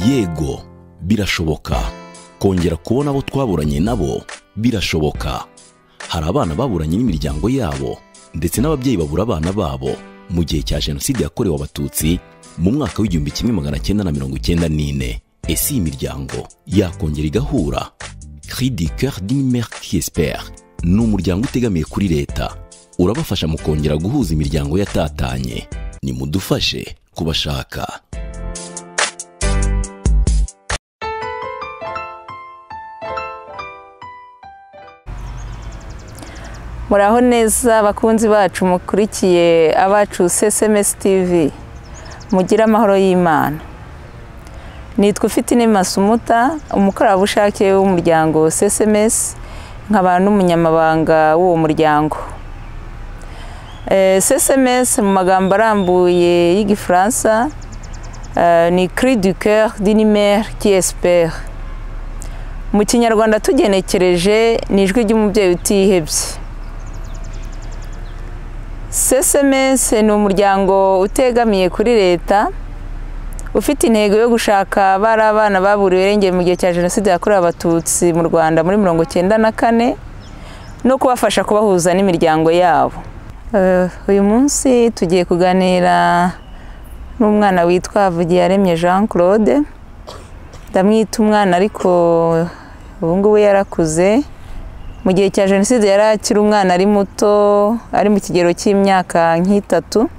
Yego, birashoboka. Kongera kubona abo twaburanye nabo birashoboka. Hari abana baburanye n'imiryango yabo ndetse n'ababyeyi babura abana babo mu gihe cya Jenoside yakorewe Abatutsi mu mwaka w'1994. Ese iyi miryango yakongera igahura? Cri du Cœur d'une Mère qui Espère ni umuryango utegamiye kuri leta, urabafasha mu kongera guhuza imiryango yatatanye. Nimudufashe kubashaka. Muraho neza bakunzi bacu mukurikiye abacu CCMS TV, mugira amahoro y'Imana. Nitwa Ufitine Masumuta, umukorerabushake w'umuryango CCMS, nkaba n'umunyamabanga w'uwo muryango. CCMS mu magambo arambuye y'Igifaransa ni Cri du Cœur d'une Mère qui Espère. Mu Kinyarwanda tugenekereje ni ijwi ry'umubyeyi utihebye. CCMS ni umuryango utegamiye kuri leta, ufite intego yo gushaka bari abana baburiwe irengero mu gihe cya Jenoside yakorewe Abatutsi mu Rwanda muri 1994 no kubafasha kubahuza n'imiryango yabo. Uyu munsi tugiye kuganira n'umwana witwa Havugiyaremye Jean Claude. Ndamwita umwana ariko ubu ngubu yarakuze. Mu gihe cya Jenoside yari akiri umwana, ari muto, ari mu kigero cy'imyaka nk'itatu.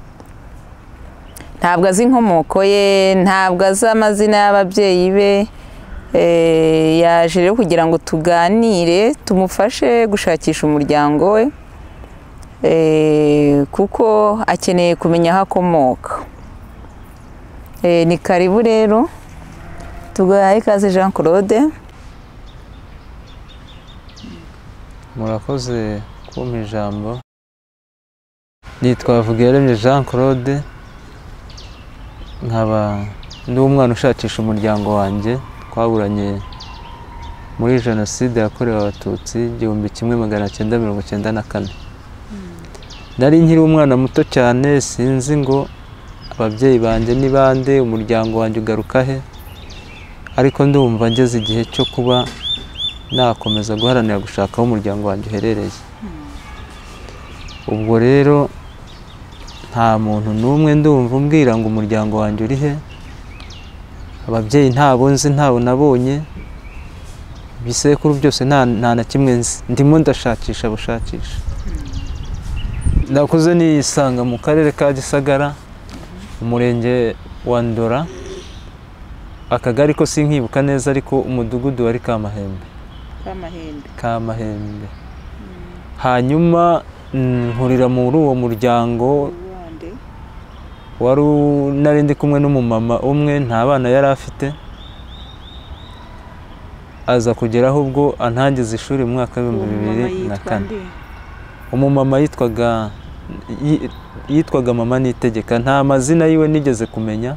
Ntabwo azi inkomoko ye, ntabwo azi amazina y'ababyeyi be. Yaje rero kugira ngo tuganire, tumufashe gushakisha umuryango we, kuko akeneye kumenya aho akomoka. Ni karibu rero, tugahaye ikaze Jean Claude. Murakoze kumpa ijambo. Nitwa Havugiyaremye Jean Claude, nkaba ndi umwana ushakisha umuryango wanjye twaburanye muri Jenoside yakorewe Abatutsi 1994. Nari nkiri umwana muto cyane, sinzi ngo ababyeyi banjye ni bande, umuryango wanjye ugaruka he, ariko ndumva ngeze igihe cyo kuba nakomeza guharanira gushaka aho umuryango wanjye uherereye. Ubwo rero nta muntu n'umwe ndumva umbwira ngo umuryango wanjye uri he. Ababyeyi ntabo nzi, ntabo nabonye, ibisekuru byose nta na kimwe nzi. Ndimo ndashakisha bushakisha. Nakuze nisanga mu karere ka Gisagara, umurenge wa Ndora, akagari ko sinkibuka neza, ariko umudugudu wari Kamahembe. Kamahembe. Hanyuma nkurira muri uwo muryango wari nari ndi kumwe n'umumama umwe, nta bana yari afite. Aza kugeraho ubwo antangiza ishuri mu mwaka w'2004. Umumama yitwaga mama Nitegeka, nta mazina yiwe nigeze kumenya,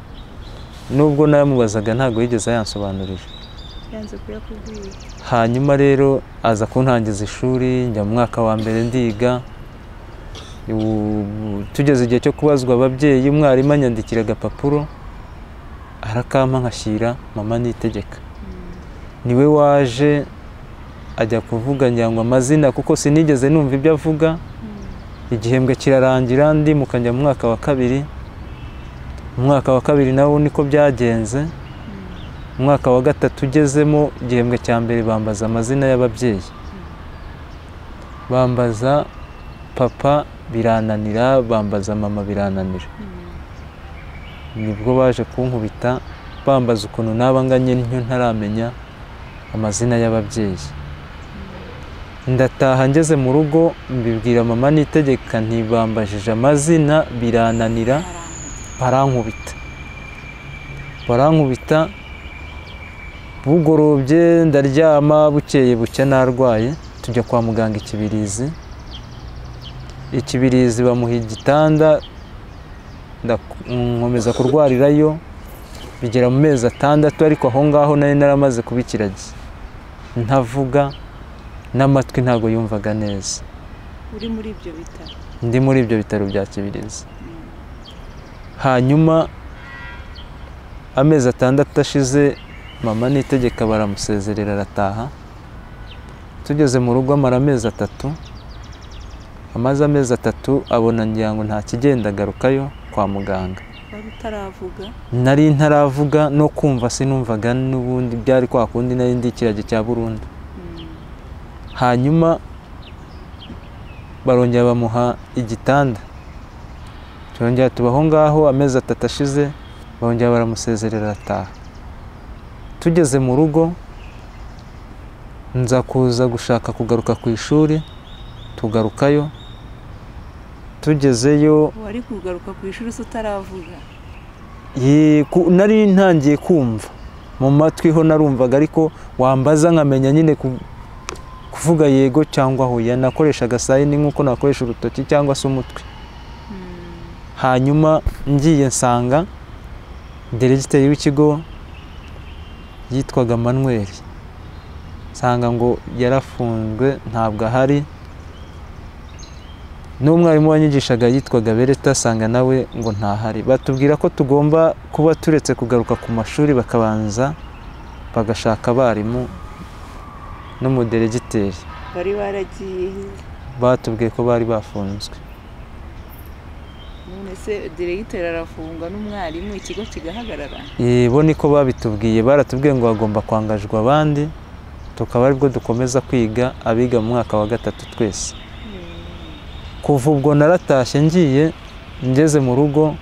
nubwo nayamubazaga ntabwo yigeze ayansobanurira. Hanyuma rero aza kuntangiza ishuri, njya mu mwaka wa mbere ndiga. Tugeze igihe cyo kubazwa ababyeyi, umwarimu anyandikira agapapuro arakampa nkashyira mama Nitegeka. Niwe waje ajya kuvuga ngira amazina, kuko sinigeze numva ibyo avuga. Igihembwe kirarangira, ndimuka njya mu mwaka wa kabiri. Mu mwaka wa kabiri nawo niko byagenze. Mu mwaka wa gatatu ugezemo, igihembwe cya mbere bambaza amazina y'ababyeyi. Bambaza papa birananira, bambaza mama birananira. Nibwo baje kunkubita, bambaza ukuntu naba nganye ntyo ntaramenya amazina y'ababyeyi. Ndataha ngeze mu rugo mbibwira mama Nitegeka, ntibambajije amazina birananira, barankubita. Barankubita bugorobye, ndaryama, bukeye bucya narwaye, tujya kwa muganga Ikibirizi. Ikibirizi bamuha igitanda, nkomeza kurwarirayo bigera mu mezi 6, ariko aho ngaho nari naramaze kuba ikiragi, ntavuga n'amatwi ntago yumvaga neza. Uri muri ibyo bitaro? Ndi muri ibyo bitaro bya Kibirizi. Hanyuma Amezi 6 ashize mama Niyitegeka baramusezerera arataha. Tugeze mu rugo amara amezi 3, amaze amezi 3 abona ngira ngo nta kigenda agarukayo kwa muganga. Nari ntaravuga no kumva sinumvaga n'ubundi byari kwa kundi nari ndi ikiragi cya burundu. Hanyuma barongera bamuha igitanda, turongera tubaho ngaho amezi 3 ashize barongera baramusezerera arataha. Tugeze mu rugo nza kuza gushaka kugaruka ku ishuri, tugarukayo. Tugezeyo wari kugaruka ku ishuri se utaravuga? Nari ntangiye kumva mu matwi ho narumvaga, ariko wambaza nkamenya nyine kuvuga yego cyangwa hoya. Nakoreshaga sayini nk'uko nakoresha urutoki cyangwa se umutwe. Hanyuma ngiye nsanga diregiteri w'ikigo yitwaga Manuel, nsanga ngo yarafunzwe ntabwo ahari. N'umwarimu wanyigishaga yitwaga Bereta, asanga nawe ngo ntahari. Batubwira ko tugomba kuba turetse kugaruka ku mashuri bakabanza bagashaka abarimu n'umudiregiteri. Bari baragiye, batubwiye ko bari bafunzwe. None se diregiteri arafungwa n'umwarimu ikigo kigahagarara? Bo niko babitubwiye, baratubwiye ngo bagomba kwangajwa abandi tukaba aribwo dukomeza kwiga abiga mu mwaka wa 3 twese. Kuva ubwo naratashye ngiye, ngeze mu rugo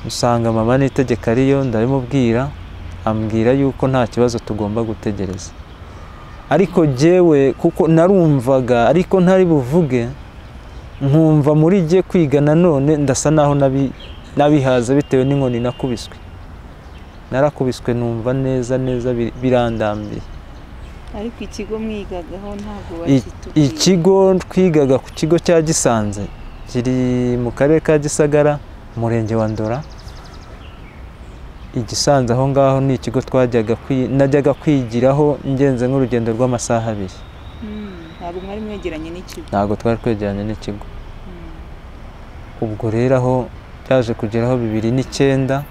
usanga mama Niyitegeka ariyo, ndabimubwira, ambwira yuko nta kibazo tugomba gutegereza. Ariko jyewe kuko narumvaga ariko ntari buvuge, nkumva muri jye kwiga nanone ndasa naho nabihaza bitewe n'inkoni nakubiswe. Narakubiswe numva neza neza birandambiye. Ariko ikigo mwigagaho ntabwo bakitubwiye? Ikigo twigaga ku kigo cya Gisanze kiri mu karere ka Gisagara, umurenge wa Ndora. Igisanze aho ngaho ni ikigo twajyaga najyaga kwigiraho ngenze nk'urugendo rw'amasaha 2. Ntabwo mwari mwegeranye n'ikigo? Ntabwo twari twegeranye n'ikigo. Ubwo rero aho byaje kugeraho 2009,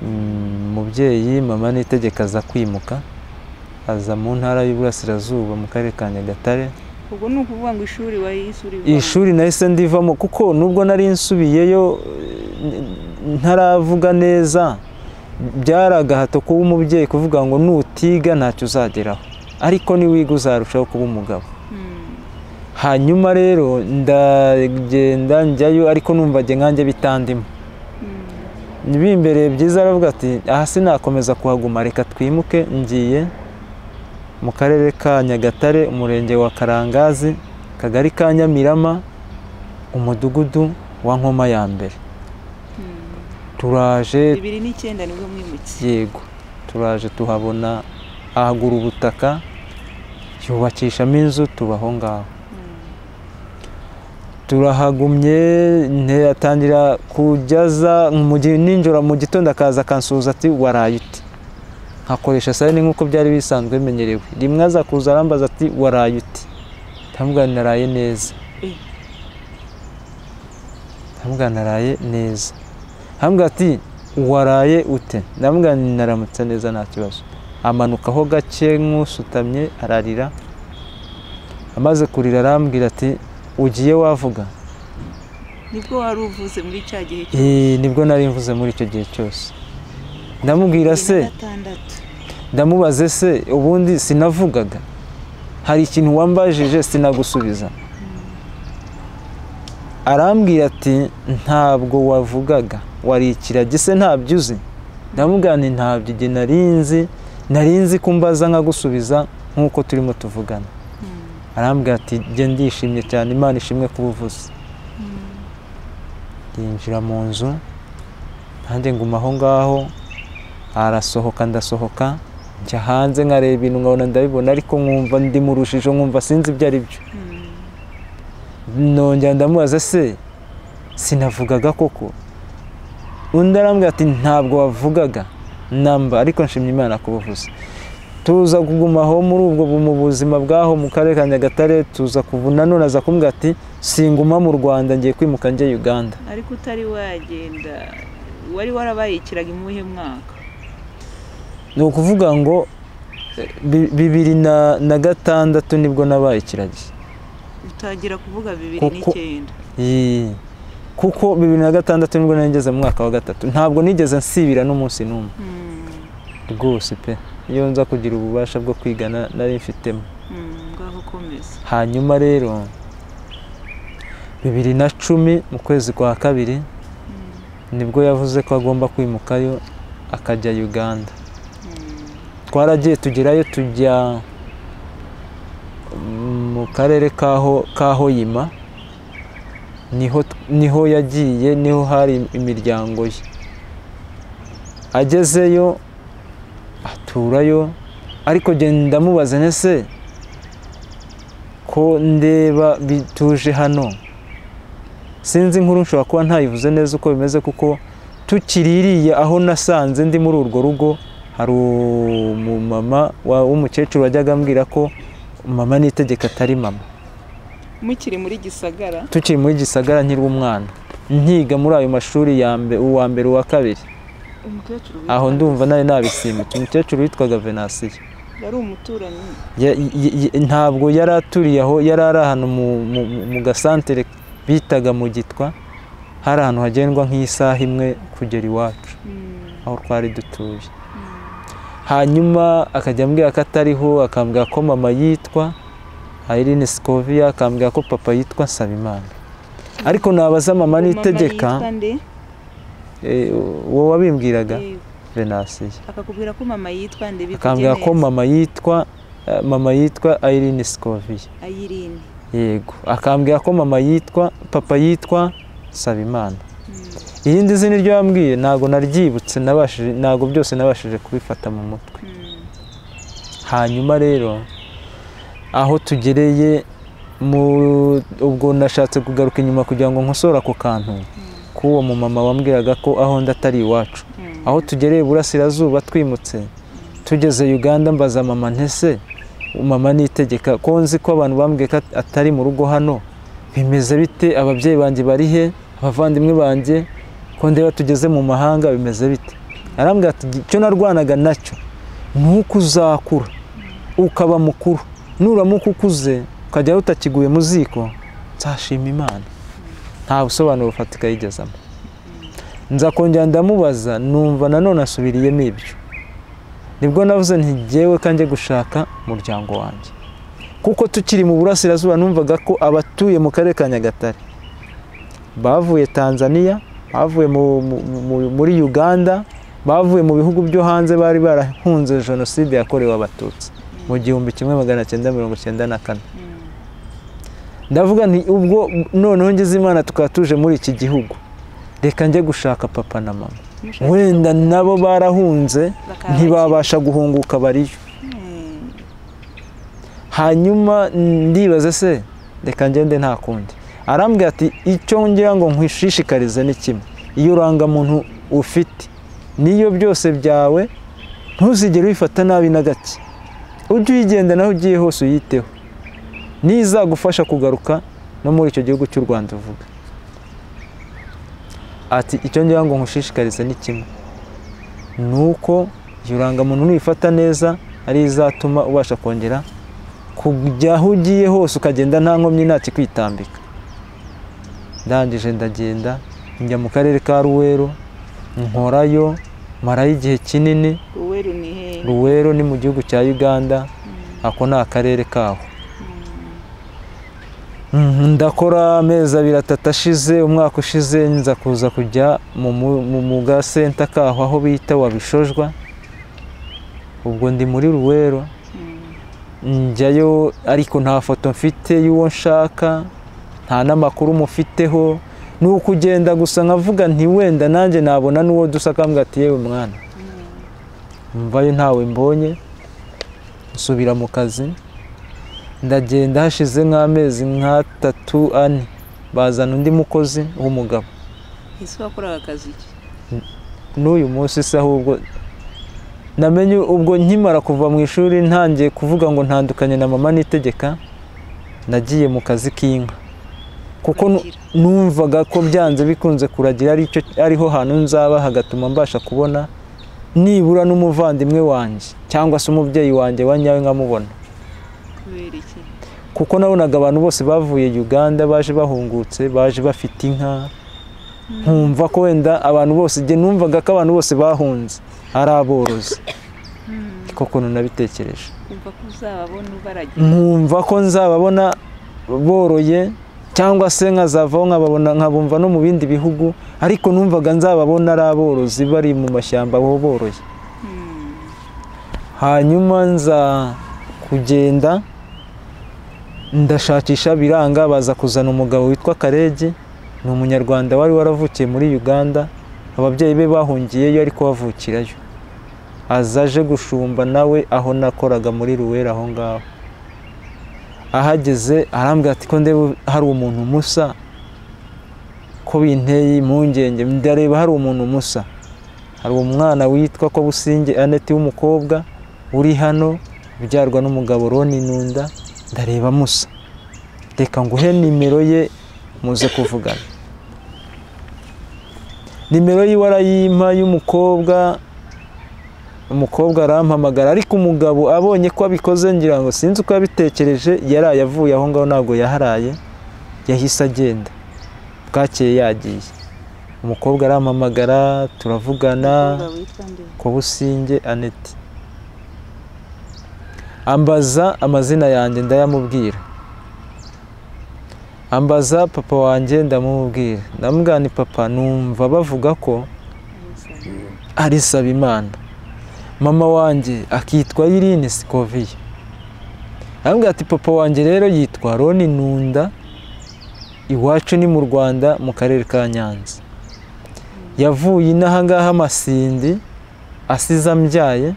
umubyeyi mama Niyitegeka aza kwimuka, aza mu ntara y'Iburasirazuba mu karere ka Nyagatare. Ubwo ni ukuvuga ngo ishuri wahise urivamo? Ishuri nahise ndivamo kuko nubwo nari nsubiyeyo ntaravuga neza, byari agahato kuba umubyeyi kuvuga ngo nutiga ntacyo uzageraho, ariko niwiga uzarushaho kuba umugabo. Hanyuma rero ndagenda njyayo ariko numva njye nkanjye bitandimo. Bimbereye byiza aravuga ati aha sinakomeza kuhaguma, reka twimuke. Ngiye mu karere ka Nyagatare, umurenge wa Karangazi, kagari ka Nyamirama, umudugudu wa Nkoma ya mbere. Turaje 2009 nibwo mwimutse? Yego, turaje tuhabona ahagura ubutaka yubakishamo inzu, tubaho ngaho. Turahagumye, atangira kujyaza nijoro mu gitondo akaza akansuhuza ati waraye ute, nkakoresha sayini nk'uko byari bisanzwe bimenyerewe. Rimwe aza kuza arambaza ati waraye ute, ndamubwira naraye neza. Ndamubwira naraye neza. Arambwira ati waraye ute, ndamubwira naramutse neza nta kibazo. Amanukaho gake nk'usutamye ararira. Amaze kurira arambwira ati ugiye wavuga? Nibwo wari uvuze muri cya gihe cyose? Nibwo nari mvuze muri icyo gihe cyose. Ndamubwira se, ndamubaze se ubundi sinavugaga, hari ikintu wambajije sinagusubiza? Arambwira ati ntabwo wavugaga, wari ikiragi se ntabyo uzi? Ndamubwira nti ntabyo igihe narinzi kumbaza nkagusubiza nk'uko turimo tuvugana. Arambwira ati jye ndishimye cyane, Imana ishimwe kuba uvuze. Yinjira mu nzu, nanjye nguma aho ngaho, arasohoka ndasohoka, njya hanze nkareba ibintu nkabona ndabibona, ariko nkumva ndi mu rujijo, nkumva sinzi ibyo ari byo. Nongera ndamubaza se sinavugaga koko? Undi arambwira ati ntabwo wavugaga namba, ariko nshimye Imana kuba uvuze. Tuza kugumaho muri ubwo mu buzima bwaho mu karere ka Nyagatare, tuza kuvuna none aza kumbwira ati singuma mu Rwanda ngiye kwimuka njye Uganda. Ariko utari wagenda Wari warabaye ikiragi mu muhe mwaka? Ni ukuvuga ngo 2006 nibwo nabaye ikiragi. Utagira kuvuga 2009. Kuko 2006 nibwo nageze mu mwaka wa 3, ntabwo nigeze nsibira n'umunsi n'umwe rwose pe. Iyo nza kugira ububasha bwo kwigana nari mfitemo. Ngaho komeza. Hanyuma rero 2010 mu kwezi kwa 2 nibwo yavuze ko agomba kwimukayo akajya Uganda. Twaragiye tugerayo, tujya mu karere ka Hoima, niho yagiye, niho hari imiryango ye. Agezeyo aturayo, ariko genda mubaze nese ko ndeba bituje hano. Sinzi inkuru nshobora kuba ntayivuze neza uko bimeze, kuko tukiririye aho nasanze ndi muri urwo rugo hari umumama w'umukecuru wajyaga ambwira ko mama Niyitegeka atari mama. Mukiri muri Gisagara? Tukiri muri Gisagara nkiri umwana, nkiga muri ayo mashuri ya mbere, uwa mbere, uwa kabiri. Aho ndumva nari nabisimbutse. Umukecuru witwaga Venasiya. Yari umuturanyi? Ntabwo yari aturiye aho, yari ari ahantu mu gasantere bitaga mu Gitwa, hari ahantu hagendwa nk'isaha imwe kugera iwacu aho twari dutuye. Hanyuma akajya ambwira ko atariho, akambwira ko mama yitwa Irene Scovia, akambwira ko papa yitwa Nsabimana. Ariko nabaza mama Niyitegeka, uwo wabimbwiraga Venasiya, akakubwira ko mama yitwa nde? Akambwira ko mama yitwa Irene Scovia. Irene. Yego, akambwira ko mama yitwa, papa yitwa Nsabimana. Irindi zina ryo yambwiye ntago naryibutse, nabashije, ntago byose nabashije kubifata mu mutwe. Hanyuma rero aho tugereye ubwo nashatse kugaruka inyuma kugira ngo nkosore ako kantu k'uwo mumama wambwiraga ko aho ndatari iwacu. Aho tugereye burasirazuba twimutse tugeze Uganda, mbaza mama ntese mama Niyitegeka ko nzi ko abantu bambwiye ko atari mu rugo hano, bimeze bite? Ababyeyi banjye bari he? Abavandimwe banjye ko ndeba tugeze mu mahanga bimeze bite? Arambwira ati icyo narwanaga nacyo nuko uzakura ukaba mukuru, nuramuka ukuze ukajya utakiguye mu ziko nzashima Imana. Nta busobanuro bufatika yigezamo. Nza kongera ndamubaza, numva nanone asubiriyemo ibyo. Nibwo navuze nti jyewe kanjye gushaka umuryango wanjye, kuko tukiri mu burasirazuba numvaga ko abatuye mu karere ka Nyagatare bavuye Tanzania, bavuye muri Uganda, bavuye mu bihugu byo hanze bari barahunze jenoside yakorewe Abatutsi mu 1994. Ndavuga nti ubwo noneho ngize Imana tukaba tuje muri iki gihugu, reka njye gushaka papa na mama, wenda nabo barahunze ntibabasha guhunguka bariyo. Hanyuma ndibaza se reka ngende nta kundi. Arambwira ati icyo ngira ngo nkwishishikarize ni kimwe, iyo urangamuntu ufite niyo byose byawe ntuzigere wifata nabi na gake, ujye uyigenda naho ugiye hose uyiteho, nizagufasha kugaruka no muri icyo gihugu cy'u Rwanda uvuga. Ati icyo ngira ngo nkushishikarize ni kimwe, nuko iyo urangamuntu nuyifata neza ari izatuma ubasha kongera kujya aho ugiye hose ukagenda nta nkomyi nta kikwitambika. Ndangije ndagenda njya mu karere ka Ruwero, nkorayo marayo igihe kinini. Ruwero ni he? Ruwero ni mu gihugu cya Uganda, ako ni akarere kaho. Ndakora amezi 2 3 ashize, umwaka ushize nza kuza kujya mu gasenta kaho aho bita Wabishojwa. Ubwo ndi muri Ruwero njyayo, ariko nta foto mfite y'uwo nshaka, nta n'amakuru mufiteho, ni ukugenda gusa nkavuga nti wenda nanjye nabona n'uwo dusa, akambwira ati yewe mwana. Mvayo ntawe mbonye, nsubira mu kazi. Ndagenda hashize nk'amezi nka 3 4 bazana undi mukozi w'umugabo. Ese wakoraga akazi ki? N'uyu munsi se ahubwo namenye ubwo nkimara kuva mu ishuri ntangiye kuvuga ngo ntandukanye na mama Niyitegeka, nagiye mu kazi k'inka. Kuko numvaga ko byanze bikunze kuragira ariho hantu nzaba, hagatuma mbasha kubona nibura n'umuvandimwe wanjye cyangwa se umubyeyi wanjye wa nyawe nkamubona. Kuko nabonaga abantu bose bavuye Uganda baje bahungutse, baje bafite inka, nkumva ko wenda abantu bose, njye numvaga ko abantu bose bahunze ari aborozi. Koko nabitekereje. Nkumva ko nzababona boroye, cyangwa se nkazavaho nkababona nkabumva no mu bindi bihugu, ariko numvaga nzababona ari aborozi bari mu mashyamba aho boroye. Hanyuma nza kugenda ndashakisha biranga, baza kuzana umugabo witwa Karegi, ni umunyarwanda wari waravukiye muri Uganda, ababyeyi be bahungiyeyo ariko bavukirayo. Azaje gushumba nawe aho nakoraga muri Ruwera aho ngaho. Ahageze arambwira ati ko ndeba hari umuntu musa, ko binteye impungenge, ndareba hari umuntu musa. Hari umwana witwa ko Businge Annette w'umukobwa uri hano ubyarwa n'umugabo Roni Nunda, ndareba musa, reka nguhe nimero ye muze kuvugana. Nimero yiwe arayimpa y'umukobwa, umukobwa arampamagara, ariko umugabo abonye ko abikoze ngira ngo sinzi uko yabitekereje, yaraye avuye aho ngaho ntabwo yaharaye, yahise agenda bwakeye yagiye. Umukobwa arampamagara turavugana, ko Businge Annette ambaza amazina yanjye ndayamubwira, ambaza papa wanjye ndamubwira, ndamubwira ni papa numva bavuga ko ari Sabimana, mama wanjye akitwa Irene Sikoviye. Arambwira ati papa wanjye rero yitwa Roni Nunda, iwacu ni mu Rwanda mu karere ka Nyanza, yavuye inaha ngaha Masindi asize ambyaye,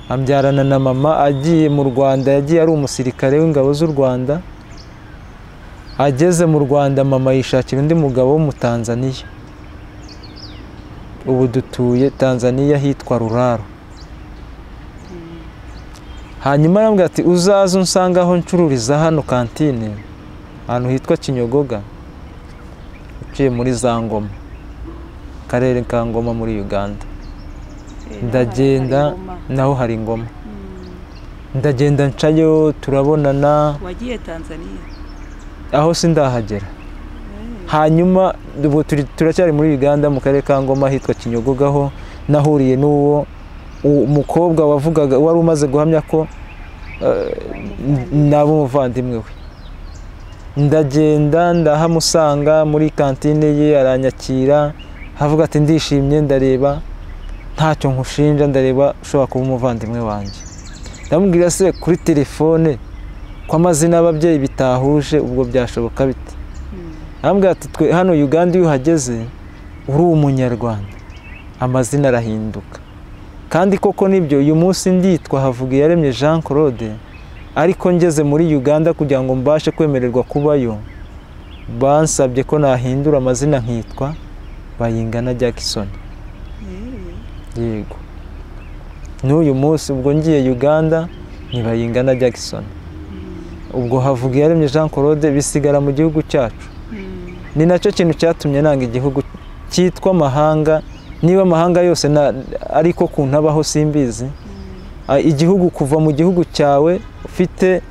ambyarana na mama, agiye mu Rwanda yagiye ari umusirikare w'ingabo z'u Rwanda. Ageze mu Rwanda mama yishakira undi mugabo wo mu Tanzania, ubu dutuye Tanzania hitwa Ruraro. Hanyuma arambwira ati uzaze unsanga aho ncururiza hano kantine, ahantu hitwa Kinyogoga, uciye muri za Ngoma, karere ka Ngoma muri Uganda. Ndagenda naho hari Ngoma, ndagenda ncayo turabonana. Wagiye Tanzania? Aho sindahagera. Hanyuma ubu turacyari muri Uganda mu karere ka Ngoma hitwa Kinyogoga, ho nahuriye n'uwo umukobwa wavugaga wari umaze guhamya ko nabo umuvandimwe we. Ndagenda ndahamusanga muri kantine ye, aranyakira avuga ati ndishimye, ndareba ntacyo nkushinja, ndareba ushobora kuba umuvandimwe wanjye. Ndamubwira se kuri telefone ko amazina y'ababyeyi bitahuje ubwo byashoboka bite? Arambwira ati twe hano Uganda iyo uhageze uri umunyarwanda amazina arahinduka. Kandi koko nibyo, uyu munsi nditwa Havugiyaremye Jean Claude, ariko ngeze muri Uganda kugira ngo mbashe kwemererwa kubayo bansabye ko nahindura amazina nkitwa Bayingana Jackson. Yego, n'uyu munsi ubwo ngiye Uganda ni Bayingana Jackson. Ubwo Havugiyaremye Jean Claude bisigara mu gihugu cyacu. Ni nacyo kintu cyatumye nanga igihugu cyitwa amahanga, niba amahanga yose ariko kuntabaho simbizi. Igihugu, kuva mu gihugu cyawe ufite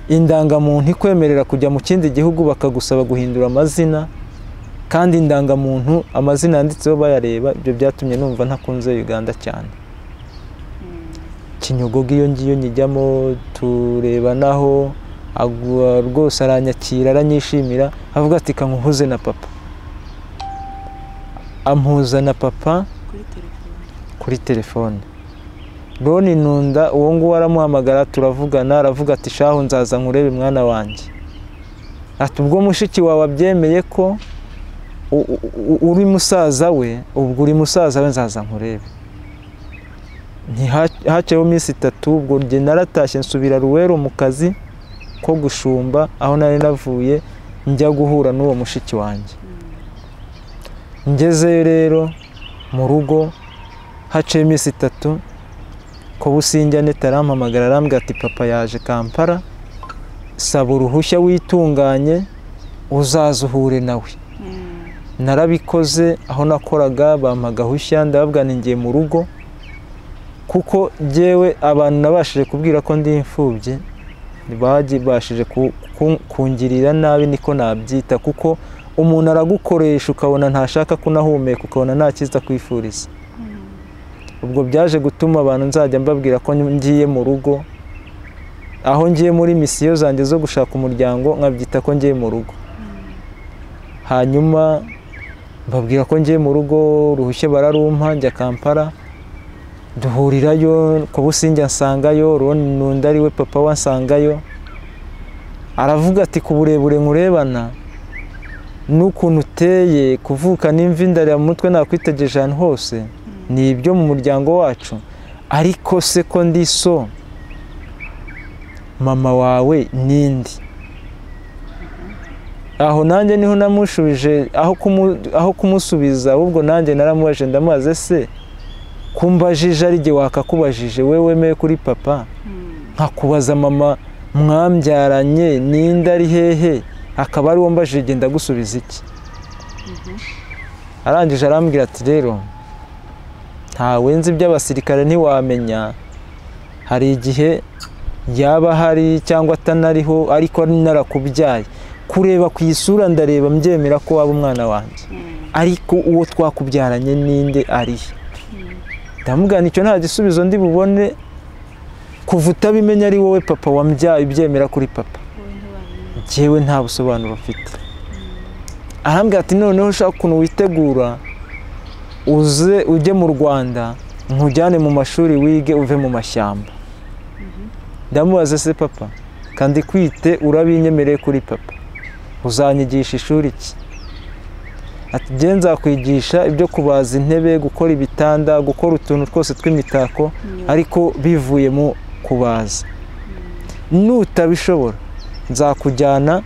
indangamuntu ikwemerera kujya mu kindi gihugu bakagusaba guhindura amazina, kandi indangamuntu amazina yanditseho bayareba, ibyo byatumye numva ntakunze Uganda cyane. Kinyogoga iyo ngiyo nyijyamo tureba naho rwose aranyakira aranyishimira, avuga ati kankuhuze na papa. Ampuza na papa kuri telefone. Roni Nunda uwo nguwo aramuhamagara turavugana, aravuga ati shahu nzaza nkurebe mwana wanjye. Ati ubwo mushiki wawe abyemeye ko uri musaza we, ubwo uri musaza we nzaza nkurebe. Ntihaceho iminsi itatu ubwo njye naratashye nsubira Ruwero mu kazi ko gushumba aho nari navuye, njya guhura n'uwo mushiki wanjye. Ngezeyo rero mu rugo haciye iminsi itatu, ko Businge Annette arampamagara arambwira ati papa yaje Kampala, saba uruhushya witunganye Uzaze uhure nawe. Narabikoze, aho nakoraga bampa gahushya, ndababwira nti ngiye mu rugo, kuko jyewe abantu nabashije kubwira ko ndi imfubyi bagibashije kungirira nabi, niko nabyita, kuko umuntu aragukoresha ukabona ntashaka kunahumeka, ukabona nta cyiza kwifuriza. Ubwo byaje gutuma abantu nzajya mbabwira ko ngiye mu rugo, aho ngiye muri misiyo zanjye zo gushaka umuryango nkabyita ko ngiye mu rugo. Hanyuma mbabwira ko ngiye mu rugo, uruhushya bararumpa, njya Kampala, duhurirayo, Kobusinge nsangayo, Nunda ari we papa wansangayo. Aravuga ati ku burebure nkurebana n'ukuntu uteye, kuvuka n'imvi ndarira mu mutwe nakwitegereje ahantu hose, ni ibyo mu muryango wacu, ariko se ko ndi so mama wawe nindi? Aho nanjye niho namushubije, aho kumusubiza ahubwo nanjye naramubaje, ndamubaze se kumbajije ari jye wakakubajije we wemeye kuri papa, nkakubaza mama mwambyaranye ninde ari hehe, akaba ari wo mbajije genda gusubiza iki? Arangije arambwira ati rero ntawe nzi iby'abasirikare ntiwamenya, hari igihe yaba hari cyangwa atanariho, ariko narakubyaye, kureba ku isura ndareba mbyemera ko waba umwana wanjye, ariko uwo twakubyaranye ninde ari? Ndamubwira icyo nta gisubizo ndi bubone kuva utabimenya ari wowe papa wambyaye ubyemera kuri papa, njyewe nta busobanuro mfite. Arambwira ati noneho ushaka ukuntu witegura uze ujye mu Rwanda, nkujyane mu mashuri wige uve mu mashyamba. Ndamubaza se papa, kandi kwite urabinyemereye kuri papa, uzanyigisha ishuri ki? Ati njye nzakwigisha ibyo kubaza intebe, gukora ibitanda, gukora utuntu twose tw'imitako, ariko bivuye mu kubaza. Nutabishobora nzakujyana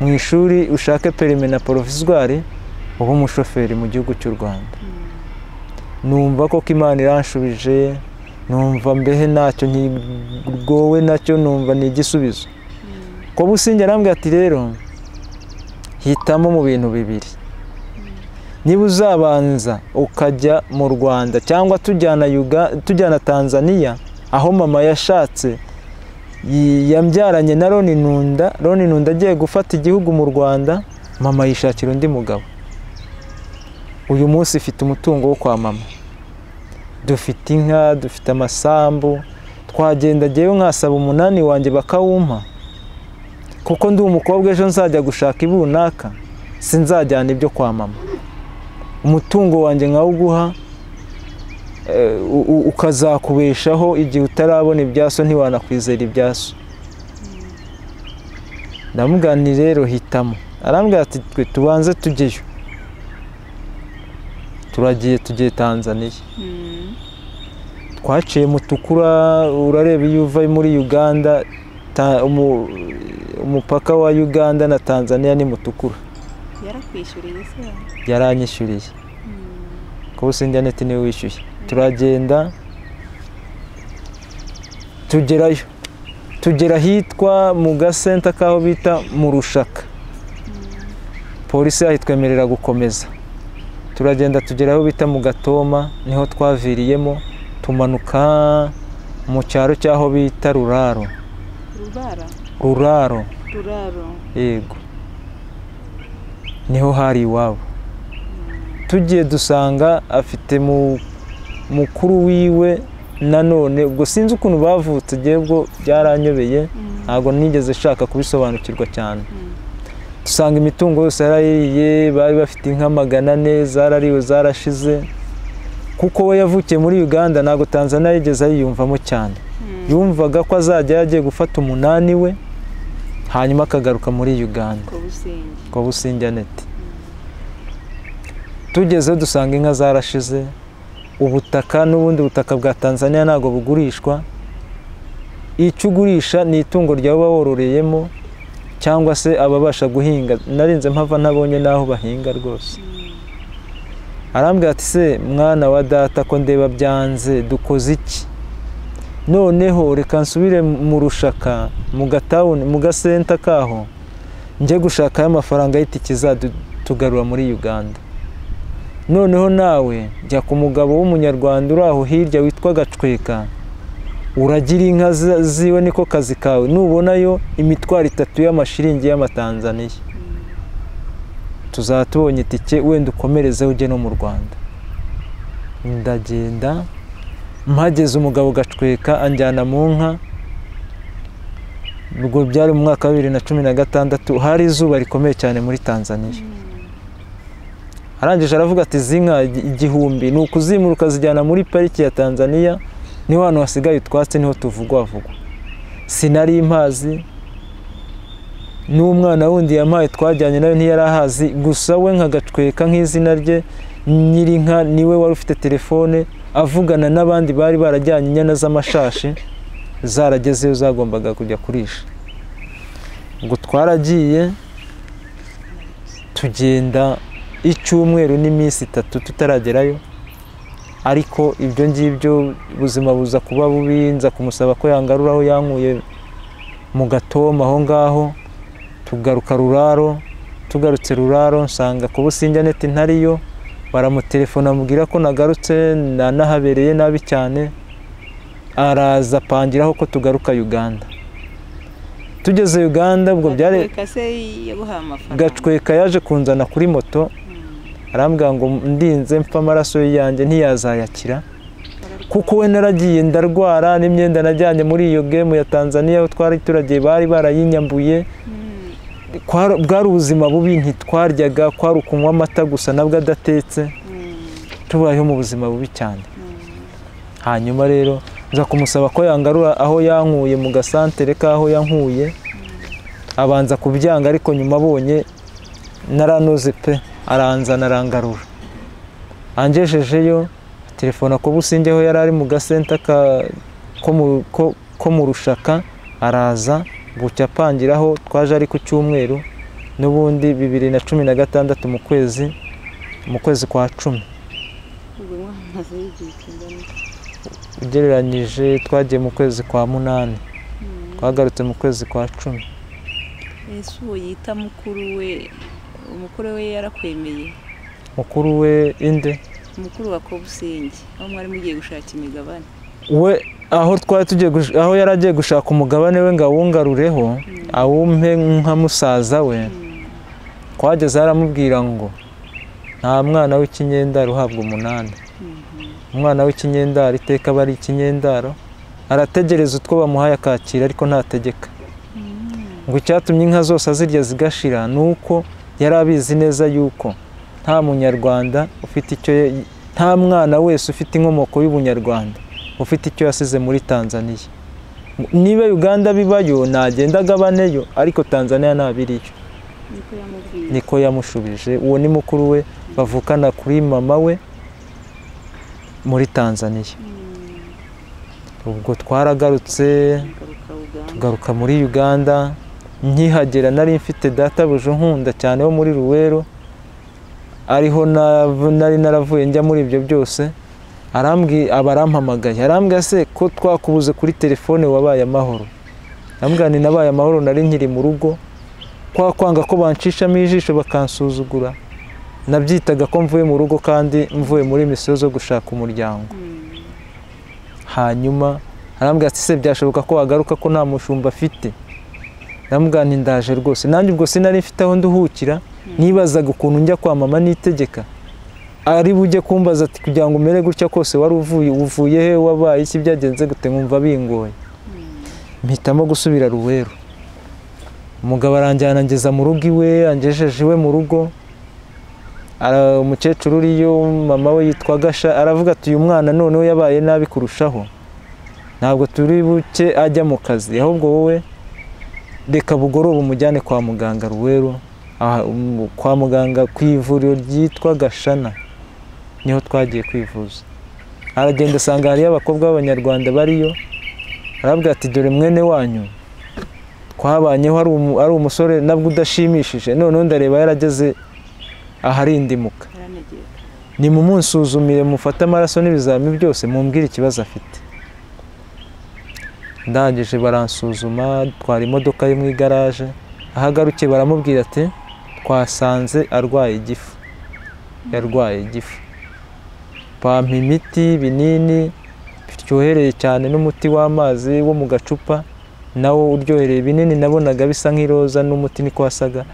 mu ishuri ushake perime na provisoire ube umushoferi mu gihugu cy'u Rwanda. Numva ko Imana iranshubije, numva mbehe ntacyo nkigowe nacyo, numva ni igisubizo. Kobusinge arambwira ati rero hitamo mu bintu bibiri, niba uzabanza ukajya mu Rwanda cyangwa tujyana Tanzania aho mama yashatse, yambyaranye na Roni Nunda, Roni Nunda agiye gufata igihugu mu Rwanda, mama yishakira undi mugabo. Uyu munsi ifite umutungo wo kwa mama, dufite inka, dufite amasambu, twagenda jyewe nkasaba umunani wanjye bakawumpa, kuko ndi umukobwa ejo nzajya gushaka ibunaka, sinzajyana ibyo kwa mama. Umutungo wanjye nkawuguha, ukazakubeshaho igihe utarabona ibyaso, ntiwanakwizera ibyaso. Ndamubwira nti rero hitamo. Arambwira ati twe tubanze tujyeyo. Turagiye, tugiye Tanzania. Twaciye Mutukura, urareba iyo uva muri Uganda, umupaka wa Uganda na Tanzania ni Mutukura. Yarakwishyuriye se? Yaranyishyuriye. Kobusinge Annette niwe wishyuye. Turagenda tugerayo, tugera hitwa mu gasenta kaho bita mu Rushaka. Polisi yahitwemerera gukomeza. Turagenda tugera aho bita mu Gatoma, niho twaviriyemo, tumanuka mu cyaro cyaho bita Ruraro. Ruraro. Ruraro. Yego. Niho hari iwabo. Tugiye dusanga afite mukuru wiwe nanone, ubwo sinzi ukuntu bavutse, ubwo byaranyobeye, ntabwo nigeze shaka kubisobanukirwa cyane. Dusanga imitungo yose yarayiriye, bari bafite inka 400 zarariwe zarashize, kuko we yavukiye muri Uganda, ntabwo Tanzania yigeze ayiyumvamo cyane. Yumvaga ko azajya yagiye gufata umunani we, hanyuma akagaruka muri Uganda. Kobusinge Annette. Tugeze dusanga inka zarashize, ubutaka n'ubundi butaka bwa Tanzania ntabwo bugurishwa, icyo ugurisha ni itungo ryawe wororeyemo cyangwa se ababasha guhinga. Narinze mpava ntabonye naho bahinga rwose. Arambwira ati se mwana wa data ko ndeba byanze dukoze iki? Noneho reka nsubire mu Rushaka, mu gatawuni, mu gasenta kaho, Njye gushaka amafaranga y'itike izatugarura muri Uganda. Noneho nawe jya ku mugabo w'umunyarwanda uri aho hirya witwa Gacweka, uragira inka ziwe niko kazi kawe, nubonayo imitwaro 3 y'amashiringi y'amatanzaniya tuzatubonye itike, wenda ukomereze ujye no mu Rwanda. Ndagenda mpageze umugabo Gacweka anjyana mu nka. Ubwo byari mu mwaka wa 2016, hari izuba rikomeye cyane muri Tanzania. Arangije aravuga ati izi nka 1000 ni ukuzimura ukazijyana muri pariki ya Tanzania, niho hantu hasigaye utwatsi, niho tuvugwavugwa. Sinari impazi, n'umwana wundi yampaye twajyanye nawe ntiyarahazi, gusa we nka Gacweka nk'izina rye nyirinka niwe wari ufite telefone avugana n'abandi bari barajyanye inyana z'amashashi zaragezeyo zagombaga kujya kurisha. Ubwo twaragiye tugenda icyumweru n'iminsi 3 tutaragerayo, ariko ibyo ngibyo ubuzima buza kuba bubi. Nza kumusaba ko yangaruraho yankuye mu Gatoma aho ngaho, tugaruka Ruraro. Tugarutse Ruraro nsanga ku Businge neti ntariyo, baramutelefona amubwira ko nagarutse nanahabereye nabi cyane, araza apangiraho ko tugaruka Uganda. Tugeze Uganda ubwo byari Gacweka yaje kunzana kuri moto, arambwira ngo ndinze mpfa amaraso yanjye ntiyazayakira, kuko we naragiye ndarwara n'imyenda najyanye muri iyo game ya Tanzania aho twari turagiye bari barayinyambuye. Bwari ubuzima bubi, ntitwaryaga, kwari ukunywa amata gusa nabwo adatetse, tubayeho mu buzima bubi cyane. Hanyuma rero nza kumusaba ko yangarura aho yankuye mu gasantere kaho yankuye, abanza kubyanga, ariko nyuma abonye naranoze pe, aranzana arangarura. Angejejeyo telefona ko Businge aho yari ari mu gasenta ko mu Rushaka, araza bucya apangiraho. Twaje ari ku cyumweru n'ubundi 2016 mu kwezi kwa 10. Ugereranyije twagiye mu kwezi kwa 8, twagarutse mu kwezi kwa 10. Ese uwo yita mukuru we, umukuru we yarakwemeye? Mukuru we inde? Mukuru wa Kobusinge aho mwari mugiye gushaka imigabane. We aho twari tugiye, aho yaragiye gushaka umugabane we ngo awungarureho, awumpe nka musaza we, twageze aramubwira ngo nta mwana w'ikinyendaro uhabwa 8. Umwana w'ikinyendaro iteka aba ari ikinyendaro, arategereza utwo bamuhaye akakira, ariko ntategeka. Ngo icyatumye inka zose azirya zigashira nuko yari abizi neza yuko nta munyarwanda ufite icyo, nta mwana wese ufite inkomoko y'ubunyarwanda ufite icyo yasize muri Tanzania. Niba Uganda bibayo nagenda agabaneyo, ariko Tanzania ntabiriyo. Niko yamushubije. Uwo ni mukuru we bavukana kuri mama we muri Tanzania. Ubwo twaragarutse tugaruka muri Uganda. Nkihagera nari mfite databuja nkunda cyane wo muri Ruwero, ariho nari naravuye njya muri ibyo byose. Arambwi abarampamagaye, arambwira se ko twakubuze kuri telefone wabaye amahoro? Arambwira ni nabaye amahoro, nari nkiri mu rugo, kwa kwanga ko bancishamo ijisho bakansuzugura, nabyitaga ko mvuye mu rugo kandi mvuye muri misiyo zo gushaka umuryango. Hanyuma arambwira ati se byashoboka ko wagaruka ko nta mushumba afite? Ndamubwira nti ndaje rwose. Nanjye ubwo sinari mfite aho nduhukira, nibazaga ukuntu njya kwa mama nitegeka ari bujye kumbaza ati kugira ngo umere gutya kose wari uvuye he, wabaye iki, byagenze gute, nkumva bingoye. Mpitamo gusubira Ruwero. Umugabo aranjyana ngeza mu rugo iwe, angejeje iwe mu rugo. Umukecuru uriyo mama we yitwa Gasha, aravuga ati uyu mwana noneho yabaye nabi kurushaho, ntabwo turi buke ajya mu kazi, ahubwo wowe reka bugoroba umujyane kwa muganga Ruwero, kwa muganga ku ivuriro ryitwa Gashana niho twagiye kwivuza. Aragenda asanga hariyo abakobwa b'abanyarwanda bariyo, arabwira ati dore mwene wanyu twabanyeho ari umusore nabwo udashimishije, noneho ndareba yarageze aharindimuka, ni mumunsuzumire mufate amaraso n'ibizami byose mumbwire ikibazo afite. Ndangije baransuzuma, twara imodoka ye mu igaraje, Ahagarukiye baramubwira ati twasanze arwaye igifu, yarwaye igifu. Bampa imiti, ibinini biryohereye cyane n'umuti w'amazi wo mu gacupa nawo uryohereye. Ibinini nabonaga bisa nk'iroza n'umuti niko wasaga.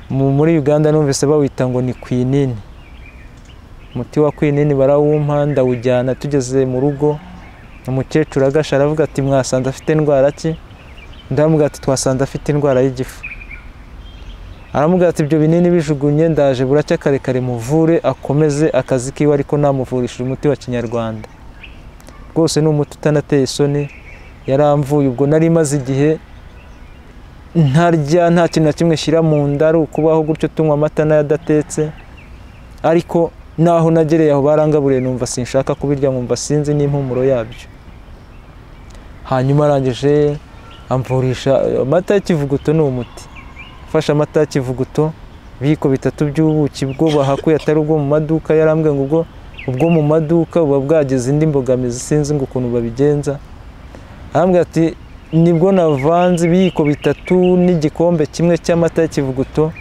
Muri Uganda numvise bawita ngo ni kwinini. Umuti wa kwinini barawumpa ndawujyana. Tugeze mu rugo umukecuru agasha aravuga ati mwasanze afite indwara ki? Ndamubwira ati twasanze afite indwara y'igifu. Aramubwira ati ibyo binini bijugunye, ndaje buracya kare kare muvure akomeze akazi kiwe, ariko namuvurishije umuti wa kinyarwanda. Rwose ni umuti utanateye isoni. Yaramvuye. Ubwo nari maze igihe ntarya, nta kintu na kimwe shyira mu nda, ari ukubaho gutyo tunywa amata n'ayadatetse. Ariko naho nagereye aho barangaburiye numva sinshaka kubirya, nkumva sinzi n'impumuro yabyo. Hanyuma arangije amvurisha amata y'ikivuguto. Ni umuti afashe amata y'ikivuguto, ibiyiko bitatu by'ubuki bwo bahakuye atari ubwo mu maduka. Yarambwiye ngo ubwo mu maduka buba bwagize indi mbogamizi, sinzi ngo ukuntu babigenza. Arambwira ati nibwo navanze ibiyiko bitatu n'igikombe kimwe cy'amata y'ikivuguto,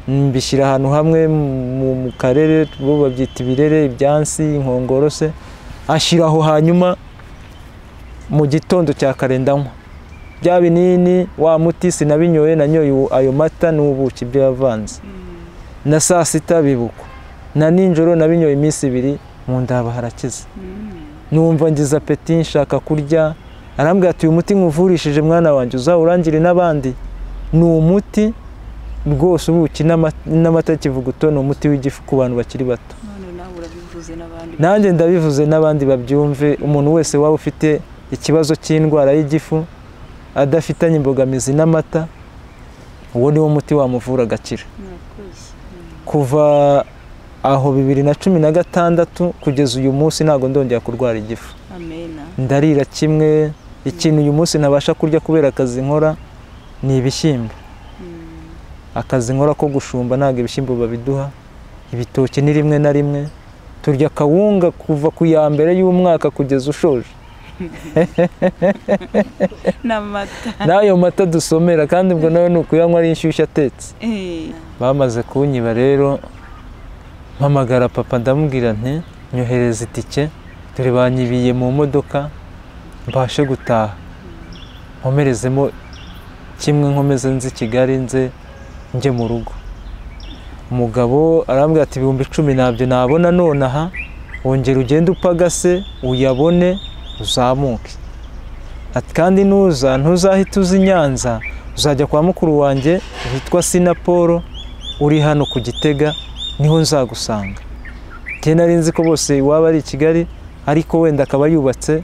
mbishyira ahantu hamwe mu karere, bo babyita ibirere, ibyansi, inkongoro se, ashyiraho. Hanyuma mu gitondo cya kare ndanywa bya binini, wa muti sinabinyoye, nanyoye ayo mata n'ubuki byo yavanze. Na saa sita bibukwa, na ninjoro nabinyoye iminsi ibiri, mu nda harakize. Numva ngize apeti nshaka kurya. Arambwira ati uyu muti nkuvurishije mwana wanjye uzawurangire n'abandi. Ni umuti rwose, ubuki n'amata y'ikivuguto ni umuti w'igifu ku bantu bakiri bato. Nanjye ndabivuze n'abandi babyumve. Umuntu wese waba ufite ikibazo cy'indwara y'igifu adafitanye imbogamizi n'amata, uwo niwo muti wamuvura agakira. Kuva aho 2016 kugeza uyu munsi ntabwo ndongera kurwara igifu. Ndarira kimwe. Ikintu uyu munsi ntabasha kurya kubera akazi nkora ni ibishyimbo. Akazi nkora ko gushumba ntabwo ibishyimbo babiduha. Ibitoki ni rimwe na rimwe. Turya kawunga kuva ku ya mbere y'umwaka kugeza ushoje. N'ayo mata dusomera, kandi ubwo nawe ni ukuyanywa ari inshyushyu atetse. Bamaze kunyiba rero, mpamagara papa ndamubwira nti nyohereza itike, dore banyibiye mu modoka, mbashe gutaha nkomerezemo kimwe, nkomeze nzi Kigali nze njye mu rugo. Umugabo arambwira ati 10,000 nabyo nabona nonaha, wongera ugende upagase uyabone uzamuke. Ati kandi nuza ntuzahita uza i Nyanza, uzajya kwa mukuru wanjye witwa Sinapolo uri hano ku Gitega, niho nzagusanga. Njye nari nzi ko bose iwaba ari i Kigali, ariko wenda akaba yubatse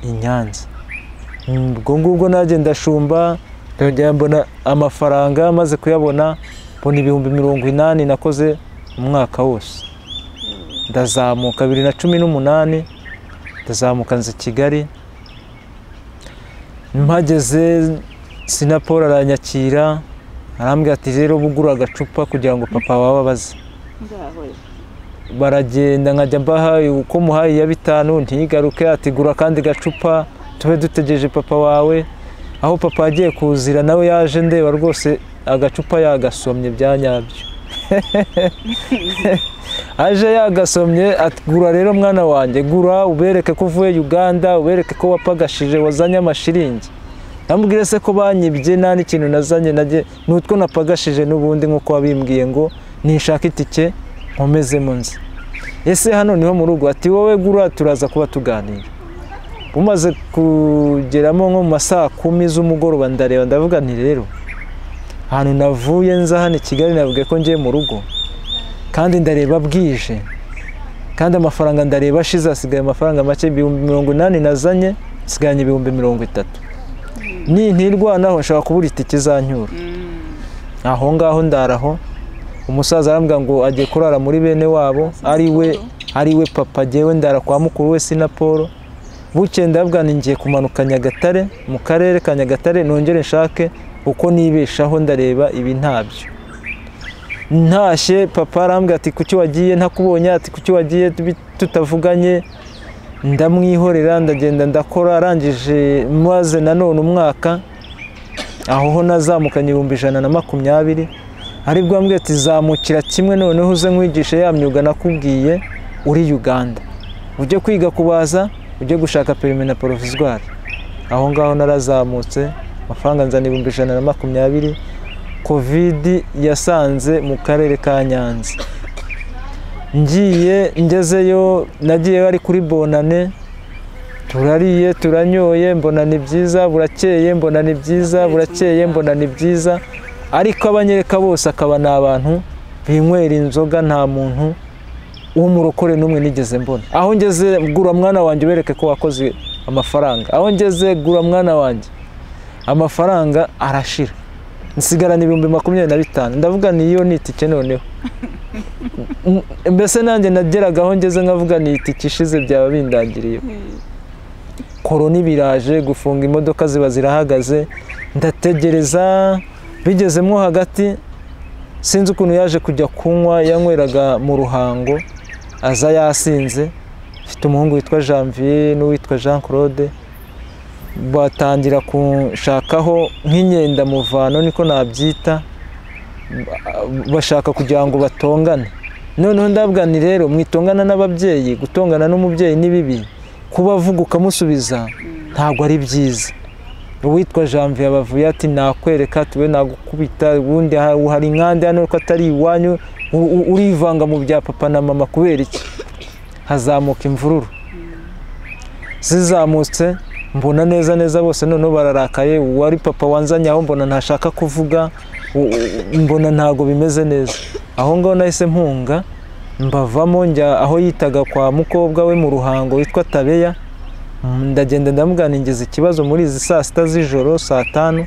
i Nyanza. Ubwo ngubwo nanjye ndashumba, ndongera mbona amafaranga, maze kuyabona mbona 80,000 nakoze umwaka wose. Ndazamuka 2018 ndazamuka nza Kigali. Mpageze Sinapolo aranyakira, arambwira ati rero bugura agacupa kugira ngo papa wawe abaze. Baragenda nkajya mbaha uko muhaye ya 5 ntigaruke, ati gura kandi gacupa tube dutegereje papa wawe. Aho papa agiye kuzira nawe yaje ndeba rwose agacupa yagasomye bya nyabyo. Aje yagasomye ati gura rero mwana wanjye, gura ubereke ko uvuye Uganda, ubereke ko wapagashije wazanye amashiringi. Ndamubwira se ko banyibye nta n'ikintu nazanye, najye nutwo napagashije n'ubundi nkuko wabimbwiye ngo nishaka itike nkomeze mu nzi. Ese hano niho mu rugo? Ati wowe gura turaza kuba tuganira. Umaze kugeramo nko mu masaa 10 z'umugoroba ndareba ndavuga nti rero ahantu navuye nza hano i Kigali navuga ko ngiye mu rugo, kandi ndareba bwije, kandi amafaranga ndareba ashize, asigaye amafaranga make, 80,000 nazanye nsigaranye 30,000. Nintirwanaho nshobora kubura itike izancyura. Aho ngaho ndaraho, umusaza arambwira ngo agiye kurara muri bene wabo, ari we papa, jyewe ndara kwa mukuru we Sinapolo. Buke ndabwa ngiye kumanuka Nyagatare, mu karere ka Nyagatare, nongere nshake uko nibeshaho, ndareba ibi ntabyo. Ntashye papa arambwira ati kuki wagiye ntakubonye, ati kuki wagiye tutavuganye. Ndamwihorera ndagenda ndakora. Arangije maze nanone umwaka Aho ho nazamukanye 120,000, aribwo ambwiye ati zamukira kimwe noneho uze nkwigishe ya myuga nakubwiye uri Uganda, ujye kwiga kubaza, ujye gushaka permis na provisoire. Aho ngaho narazamutse, amafaranga nzana 120,000. Covid yasanze mu karere ka Nyanza, ngiye ngezeyo nagiye bari kuri bonane, turariye turanyoye, mbona ni byiza burakeye, mbona ni byiza burakeye, mbona ni byiza. Ariko abanyereka bose akaba ni abantu binywera inzoga, nta muntu w'umurokore n'umwe nigeze mbona. Aho ngeze gura mwana wanjye bereke ko wakoze amafaranga, aho ngeze gura mwana wanjye, amafaranga arashira, nsigarana 25,000. Ndavuga ni iyo ni itike noneho. Mbese nanjye nageraga aho ngeze nkavuga ni itike ishize byaba bindangiriye. Korona biraje gufunga, imodoka ziba zirahagaze, ndategereza bigezemo hagati sinzi ukuntu yaje kujya kunywa, yanyweraga mu Ruhango aza yasinze. Mfite umuhungu witwa Janvier n'uwitwa Jean Claude, batangira kunshakaho nk'inyenda muvano niko nabyita, bashaka kugira ngo batongane. Noneho ndabwa ni rero mwitongana n'ababyeyi, gutongana n'umubyeyi ni bibi, kubavuga ukamusubiza ntabwo ari byiza. Uwitwa Janvier abavuye ati nakwereka tuwe nagukubita, ubundi hari inkande hano ko atari iwanyu, urivanga mu bya papa na mama kubera iki? Hazamuka imvururu zizamutse, mbona neza neza bose noneho bararakaye. Uwari papa wanzanye aho mbona ntashaka kuvuga, mbona ntago bimeze neza. Aho ngaho nahise mpunga mbavamo, njya aho yitaga kwa mukobwa we mu Ruhango witwa Tabeya. Ndagenda ndamugana, ikibazo muri izi saa 6 z'ijoro, saa 5.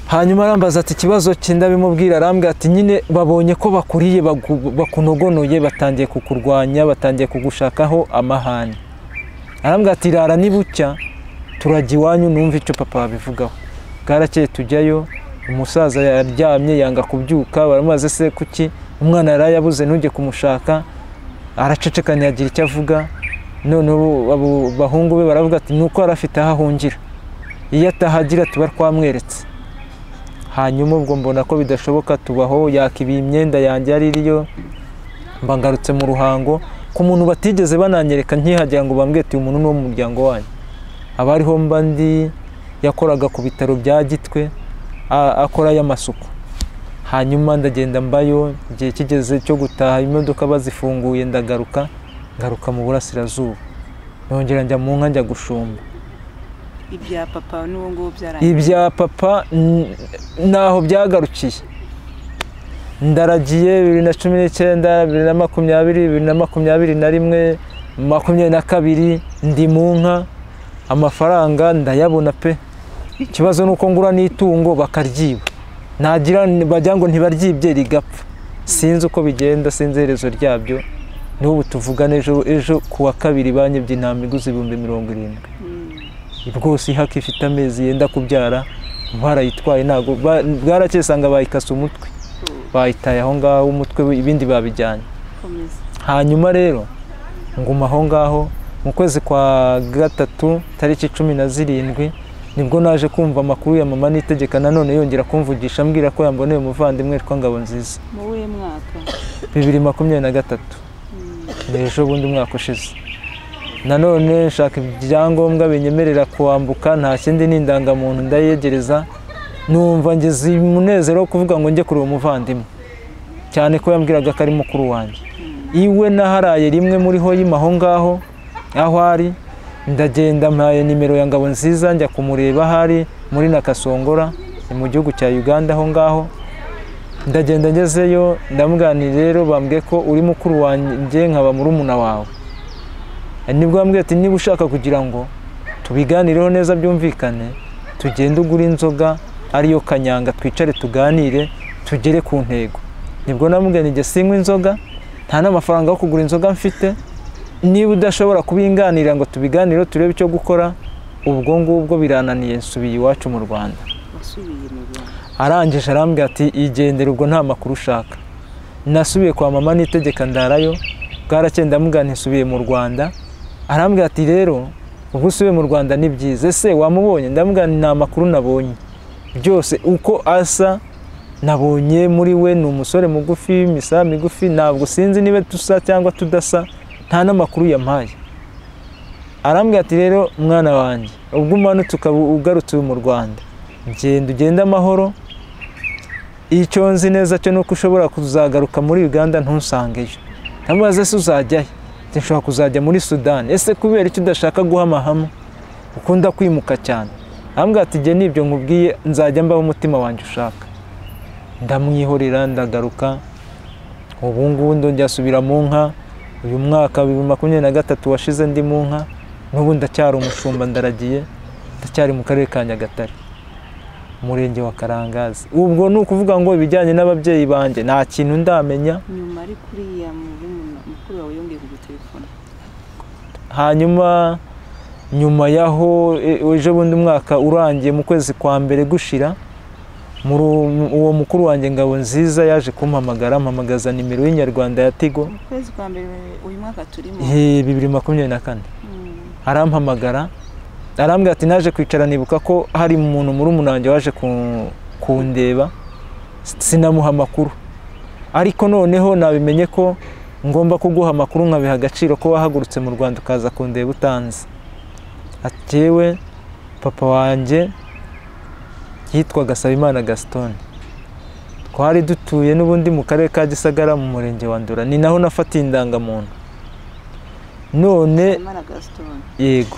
Hanyuma arambaza ati ikibazo cye, ndabimubwira. Arambwira ati nyine babonye ko bakuriye bakunogonoye, batangiye kukurwanya, batangiye kugushakaho amahane. Arambwira ati rara nibucya turajya iwanyu numva icyo papa babivugaho. Bwarakeye tujyayo, umusaza yaryamye yanga kubyuka, baramubaza se kuki umwana yarayabuze ntujye kumushaka, araceceka ntiyagira icyo avuga. Noneho abo bahungu be baravuga ati nuko arafite aho ahungira, iyo atahagira tuba twamweretse. Hanyuma ubwo mbona ko bidashoboka, tubaho yakibiye imyenda yanjye yari iriyo, mba ngarutse mu Ruhango ku muntu batigeze bananyereka nkihagira ngo bambwiye ati umuntu ni wo mu muryango wanyu. Abariho mba ndi yakoraga ku bitaro bya Gitwe akora y'amasuku. Hanyuma ndagenda mbayo, igihe kigeze cyo gutaha imodoka bazifunguye ndagaruka, ngaruka mu burasirazuba, nongera njya mu nka njya gushumba. Ibya papa n'uwo nguwo byarangiye? Ibya papa naho byagarukiye. Ndaragiye 2019, 2020, 2021, 2022 ndi mu nka, amafaranga ndayabona pe. Ikibazo nuko ngura n'itungo bakaryiba, nagira bajya ngo ntibaryibye rigapfa. Sinzi uko bigenda, sinzi iherezo ryabyo. N'ubu tuvugana ejo kuwa kabiri banyibye intama iguze 70,000. Rwose ihaka ifite amezi yenda kubyara, barayitwaye ntago bwarakeye sanga bayikase umutwe, bayitaye aho ngaho umutwe, ibindi babijyanye. Hanyuma rero nguma aho ngaho mu kwezi kwa 3 tariki 17 nibwo naje kumva amakuru ya mama Nitegeka nanone yongera kumvugisha ambwira ko yamboneye umuvandimwe witwa Ngabonziza. Mu wuhe mwaka? 2023. Ejo bundi umwaka ushize. Nanone nshaka ibyangombwa binyemerera kuambuka, nta kindi n'indangamuntu ndayegereza, numva ngeze umunezero wo kuvuga ngo njye kuri uwo muvandimwe, cyane ko yambwiraga ko ari mukuru wanjye. Iwe naharaye rimwe muri ho yimaho ngaho aho ari, ndagenda mpaye nimero ya Ngabonziza njya kumureba hari muri Nakasongora mu gihugu cya Uganda aho ngaho. Ndagenda ngezeyo ndamugani rero bambwiye ko uri mukuru wanjye nkaba murumuna wawe. Nibwo bambwiye ati niba ushaka kugira ngo tubiganireho neza byumvikane, tugende ugura inzoga ariyo kanyanga, twicare tuganire tugere ku ntego. Nibwo namubwiye nti sinywa inzoga, nta n'amafaranga yo kugura inzoga mfite, niba udashobora kubinganira ngo tubiganire turebe icyo gukora, ubwo ngubwo birananiye nsubiye iwacu mu Rwanda. Arangije arambwira ati igendere ubwo nta makuru ushaka. Nasubiye kwa mama Nitegeka ndarayo, bwarakeye ndamubwira nti nsubiye mu Rwanda. Arambwira ati rero ubwo usubiye mu Rwanda ni byiza, ese wamubonye? Ndamubwira nti nta makuru nabonye. Byose uko asa nabonye muri we ni umusore mugufi, imisa migufi, ntabwo sinzi niba dusa cyangwa tudasa, nta n'amakuru yampaye. Arambwira ati rero mwana wanjye, ubwo umanutse ukaba ugarutse mu Rwanda, genda ugende amahoro, icyo nzi neza cyo nuko ushobora kuzagaruka muri Uganda ntusangeyo. Ndamubaza se uzajyahe? Nshobora kuzajya muri Sudani. Ese kubera icyo udashaka guhama hamwe, ukunda kwimuka cyane? Arambwira ati jye nibyo nkubwiye, nzajya mbaho umutima wanjye ushaka. Ndamwihorera ndagaruka. Ubu ngubu ndongera asubira mu nka. Uyu mwaka 2023 washize ndi mu nka, n'ubu ndacyari umushumba, ndaragiye, ndacyari mu karere ka Nyagatare, umurenge wa Karangazi. Ubwo ni ukuvuga ngo ibijyanye n'ababyeyi banjye nta kintu ndamenya. Nyuma ari kuriya mukuru wawe yongeye kugutelefona? Hanyuma nyuma yaho ejo bundi umwaka urangiye mu kwezi kwa mbere gushira, uwo mukuru wanjye Ngabo Nziza yaje kumpamagara, ampamagaza nimero y'Inyarwanda ya Tigo. Mu kwezi kwa mbere uyu mwaka turimo? 2024. Arampamagara arambwira ati naje kwicara nibuka ko hari umuntu murumuna wanjye waje kundeba, sinamuha amakuru, ariko noneho nabimenye ko ngomba kuguha amakuru nkabiha agaciro ko wahagurutse mu Rwanda ukaza kundeba utanze. Ati papa wanjye yitwaga Nsabimana Gaston, twari dutuye n'ubundi mu karere ka Gisagara mu murenge wa Ndora, ni naho nafatiye indangamuntu. None yego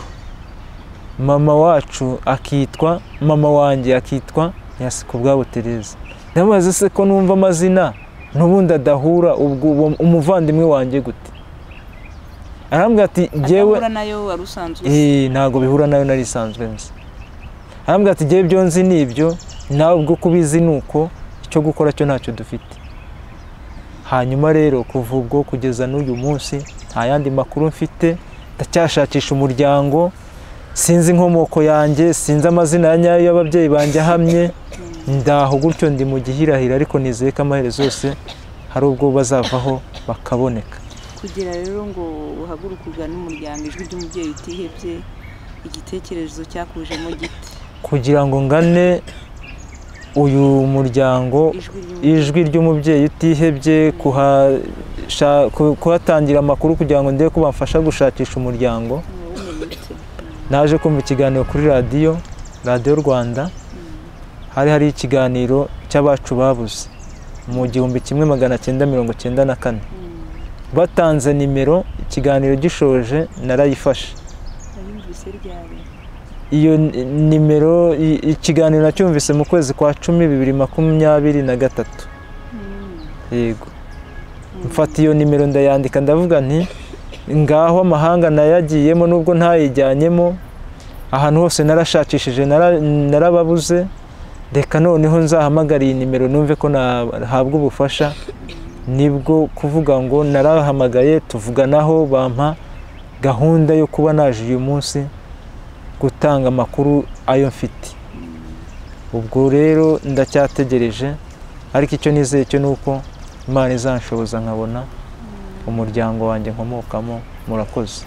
mama wacu akitwa, mama wanjye akitwa Nyasikubwabo Tereza. Ndamubaza se ko numva amazina n'ubundi adahura, ubwo umuvandimwe wanjye gute? Arambwira ati jyewe nayo wari usanzwe? Ntago bihura nayo nari isanzwe nzi. Arambwira ati jyewe ibyo nzi nibyo, nawe ubwo kubizi nuko icyo gukora cyo ntacyo dufite. Hanyuma rero kuva ubwo kugeza n'uyu munsi nta yandi makuru mfite, ndacyashakisha umuryango, sinzi inkomoko yanjye, sinzi amazina ya nyayo y'ababyeyi banjye ahamye, ndaho gutyo ndi mu gihirahira, ariko nizeye ko amaherezo yose hari ubwo bazavaho bakaboneka. Kugira rero ngo uhaguruke ugane umuryango Ijwi ry'Umubyeyi Utihebye, igitekerezo cyakujemo gite? Kugira ngo ngane uyu muryango Ijwi ry'Umubyeyi Utihebye, kuhatangira amakuru kugira ngo ndebe ko bamfasha gushakisha umuryango, naje kumva ikiganiro kuri radiyo Rwanda. Hari ikiganiro cy'abacu babuze mu 1994. Batanze nimero, ikiganiro gishoje narayifashe. Iyo nimero, ikiganiro nacyumvise mu kwezi kwa 10 2023. Yego. Mfata iyo nimero ndayandika, ndavuga nti ngaho amahanga nayagiyemo nubwo ntayijyanyemo, ahantu hose narashakishije narababuze, reka noneho nzahamagara iyi nimero numve ko nahabwa ubufasha. Nibwo kuvuga ngo narahamagaye tuvuganaho, bampa gahunda yo kuba naje uyu munsi gutanga amakuru ayo mfite. Ubwo rero ndacyategereje, ariko icyo nizeye cyo nuko Imana izanshoboza nkabona umuryango wanjye nkomokamo. Murakoze.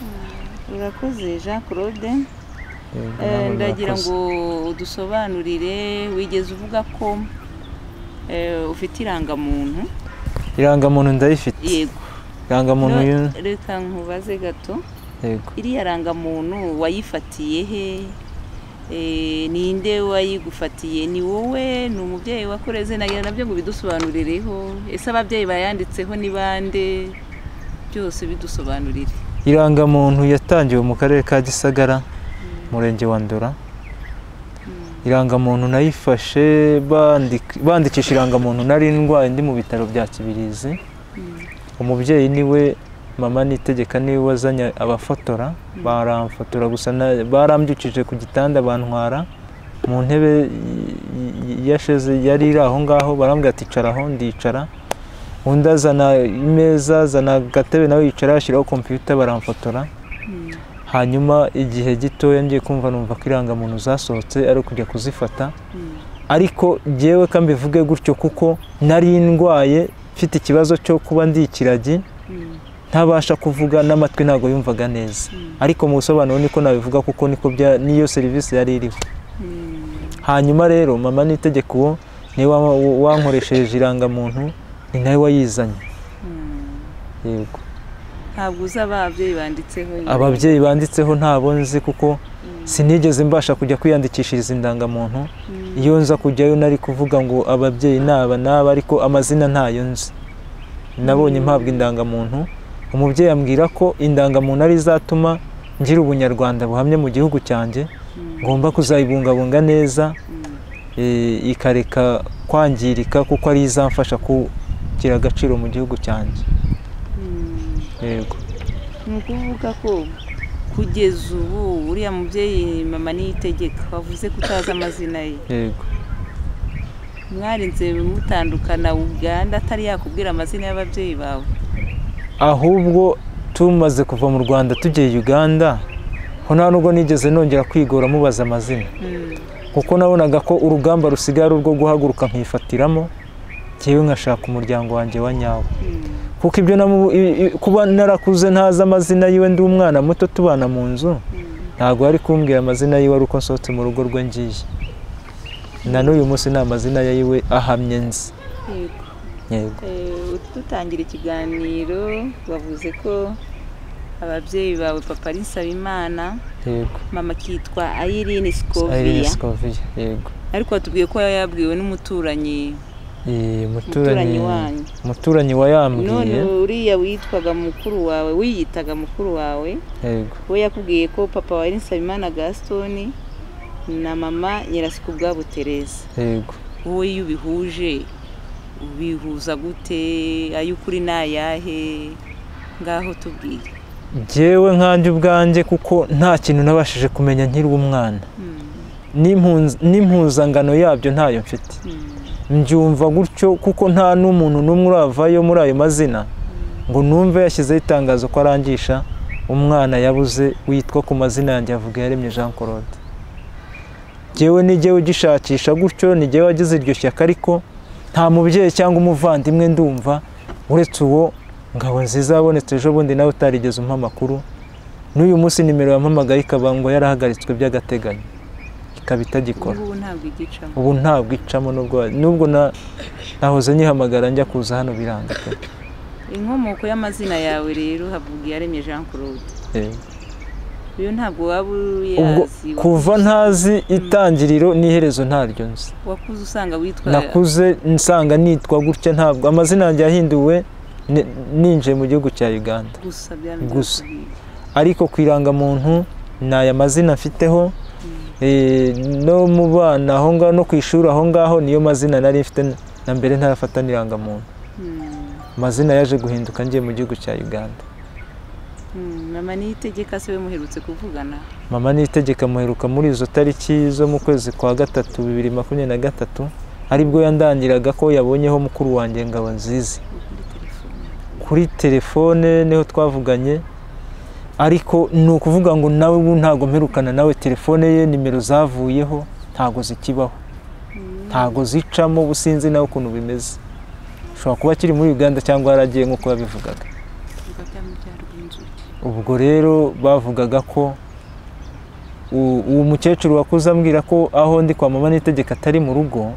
Urakoze Jean Claude. Ndagira ngo udusobanurire, wigeze uvuga ko ufite irangamuntu? Irangamuntu ndayifite. Yego. Irangamuntu reka nkubaze gato. Yego. Iriya rangamuntu wayifatiye he? Ninde wayigufatiye? Ni wowe, ni umubyeyi wakoreze? Nagira nabyo ngo bidusobanurireho. Ese ababyeyi bayanditseho ni bande? Byose bidusobanurire. Irangamuntu yatangiwe mu karere ka Gisagara, murenge wa Ndora. Irangamuntu nayifashe bandikisha irangamuntu nari ndwaye ndi mu bitaro bya Kibirizi. Umubyeyi niwe mama Nitegeka niwe wazanye abafotora, baramfotora gusa barambyukije ku gitanda bantwara mu ntebe yasheze yari iri aho ngaho, barambwira ati icara aho, ndicara. Undi azana imeza, azana agatebe nawe yicara, ashyiraho kompiyuta baramfotora. Hanyuma igihe gitoya ngiye kumva numva ko irangamuntu zasohotse ari kujya kuzifata, ariko jyewe ka mbivuge gutyo kuko nari ndwaye mfite ikibazo cyo kuba ndi ikiragi, ntabasha kuvuga n'amatwi ntago yumvaga neza, ariko mu busobanuro niko nabivuga kuko niko niyo serivisi yari iriho. Hanyuma rero mama Niyitegeka uwo niwe wankoresheje irangamuntu, ni nawe wayizanye. Yego. Ntabwo uzi ababyeyi banditseho? Ababyeyi banditseho ntabo nzi, kuko sinigeze mbasha kujya kwiyandikishiriza indangamuntu. Iyo nza kujyayo nari kuvuga ngo ababyeyi naba naba, ariko amazina ntayo nzi. Nabonye mpabwa indangamuntu, umubyeyi ambwira ko indangamuntu ari izatuma ngira ubunyarwanda buhamye mu gihugu cyanjye, ngomba kuzayibungabunga neza, ikareka kwangirika, kuko ari izamfasha kugira agaciro mu gihugu cyanjye. Yego. Ni ukuvuga ko kugeza ubu uriya mubyeyi mama Niyitegeka wavuze ko utazi amazina ye. Yego. Mwarinze mutandukana Uganda atari yakubwira amazina y'ababyeyi bawe? Ahubwo tumaze kuva mu Rwanda tugiye Uganda, ho nta nubwo nigeze nongera kwigora mubaza amazina, kuko nabonaga ko urugamba rusigaye ari urwo guhaguruka nkifatiramo, njyewe nkashaka umuryango wanjye wa nyawo. Kuko ibyo kuba narakuze ntazi amazina yiwe, ndi umwana muto tubana mu nzu, ntabwo ari kumbwira amazina yiwe ari uko nsohotse mu rugo rwe ngiye. Na n'uyu munsi nta mazina yiwe ahamye nzi. Yego. Dutangira ikiganiro wavuze ko ababyeyi bawe papa ari Nsabimana, Yego. mama akitwa Irene Scovia. Yego. Ariko watubwiye ko yabwiwe n'umuturanyi. Umuturanyi wanyu. Umuturanyi wayambwiye. None uriya witwaga mukuru wawe, wiyitaga mukuru wawe. Yego. We yakubwiye ko papa wa Nsabimana Gaston na mama Nyirasikubwabo Teresa. Yego. Wowe iyo ubihuje ubihuza gute? Ay'ukuri n'ayahe? Ngaho tubwire. Njyewe nkanjye ubwanjye, kuko nta kintu nabashije kumenya nkiri umwana, n'impuzangano yabyo ntayo mfite. Mbyumva gutyo kuko nta n'umuntu n'umwe uravayo muri ayo mazina ngo numve yashyizeho itangazo ko arangisha umwana yabuze witwa ku mazina yanjye Havugiyaremye Jean Claude. Njyewe nijyewe ugishakisha gutyo, nijyewe wagize iryo shyaka, ariko nta mubyeyi cyangwa umuvandimwe ndumva uretse uwo Ngabonziza yabonetse ejo bundi, nawe utarigeze umpa amakuru. N'uyu munsi nimero yampamagaye ikaba ngo yarahagaritswe by'agateganyo, ikaba itagikora. Ubu ntabwo icamo, nubwo nahoze nyihamagara njya kuza hano biranga pe. Inkomoko y'amazina yawe rero Havugiyaremye Jean Claude, uyu ntabwo waba uyazi? Kuva ntazi itangiriro n'iherezo ntaryo nzi. Wakuze usanga witwa? Nakuze nsanga nitwa gutya, ntabwo amazina yanjye yahinduwe ninjiye mu gihugu cya Uganda gusa. Ariko ku irangamuntu ni aya mazina mfiteho, no mu bana aho ngaho no ku ishuri aho ngaho niyo mazina nari mfite na mbere ntarafata n'irangamuntu. Amazina yaje guhinduka ngiye mu gihugu cya Uganda. Mama Niyitegeka se we muherutse kuvugana? Mama Niyitegeka muheruka muri izo tariki zo mu kwezi kwa 3 2023, aribwo yandangiraga ko yabonyeho mukuru wanjye Ngabonziza. Kuri telefone niho twavuganye, ariko ni ukuvuga ngo nawe ubu ntago mperukana nawe. Telefone ye nimero zavuyeho ntago zikibaho, ntago zicamo, ubusinzi nawe ukuntu bimeze. Ushobora kuba akiri muri Uganda cyangwa yaragiye nk'uko yabivugaga. Ubwo rero bavugaga ko uwo mukecuru wakuze ambwira ko aho ndi kwa mama Niyitegeka atari mu rugo,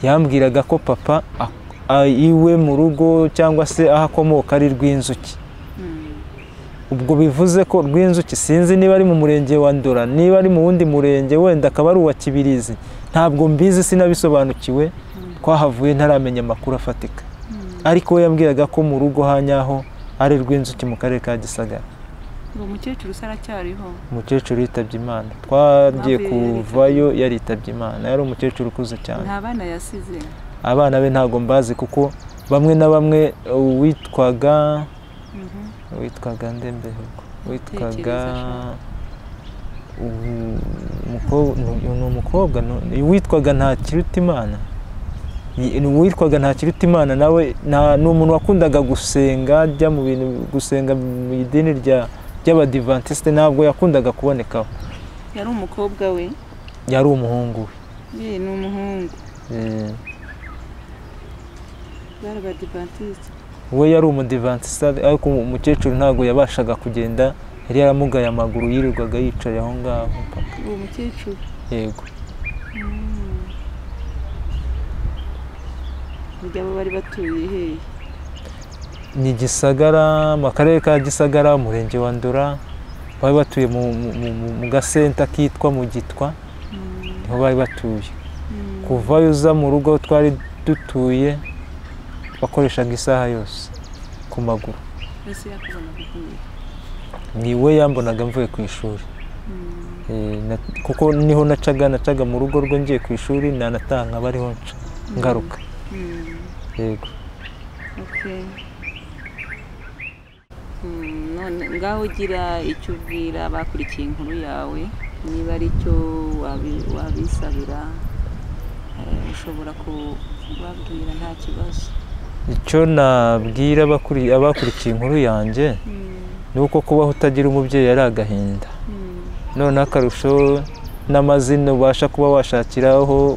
yambwiraga ko papa iwe mu rugo cyangwa se aho akomoka ari Rwinzuki. Ubwo bivuze ko Rwinzuki sinzi niba ari mu murenge wa Ndora, niba ari mu wundi murenge, wenda akaba ari uwa Kibirizi, ntabwo mbizi, sinabisobanukiwe. Twahavuye ntaramenya amakuru afatika, ariko we yambwiraga ko mu rugo hanyaho ari Rwinzuki mu karere ka Gisagara. Uwo mukecuru se aracyariho? Umukecuru yitabye Imana, twagiye kuvayo yaritabye Imana, yari umukecuru ukuze cyane. Nta bana yasize? Abana be ntabwo mbazi, kuko bamwe na bamwe witwaga ndembe, witwaga umukobwa witwaga Ntakirutimana, witwaga Ntakirutimana nawe ni umuntu wakundaga gusenga, ajya mu bintu gusenga mu idini ry'Abadivantisite, ntabwo yakundaga kubonekaho. Yari umukobwa we? Yari umuhungu we. Ni umuhungu. Bari Abadivantisite. We yari umudivantiste, ariko umukecuru ntabwo yabashaga kugenda, yari yaramugaye amaguru, yirirwaga yicaye aho ngaho. Uwo mukecuru? Yego. Burya bo bari batuye hehe? Ni Gisagara, mu karere ka Gisagara, umurenge wa Ndora. Bari batuye mu gasenta kitwa mu Gitwa, niho bari batuye. Kuvayo uza mu rugo twari dutuye bakoreshaga isaha yose ku maguru. Ni we yambonaga mvuye ku ishuri, kuko niho nacaga mu rugo rwe ngiye ku ishuri, nanatanga bariho nca ngaruka. Yego. None ngaho ugira icyo ubwira abakurikiye inkuru yawe, niba ari cyo wabisabira ushobora kubabwira nta kibazo. Icyo nabwira abakurikiye inkuru yanjye ni uko kubaho utagira umubyeyi ari agahinda. None akarusho n'amazina ubasha kuba washakiraho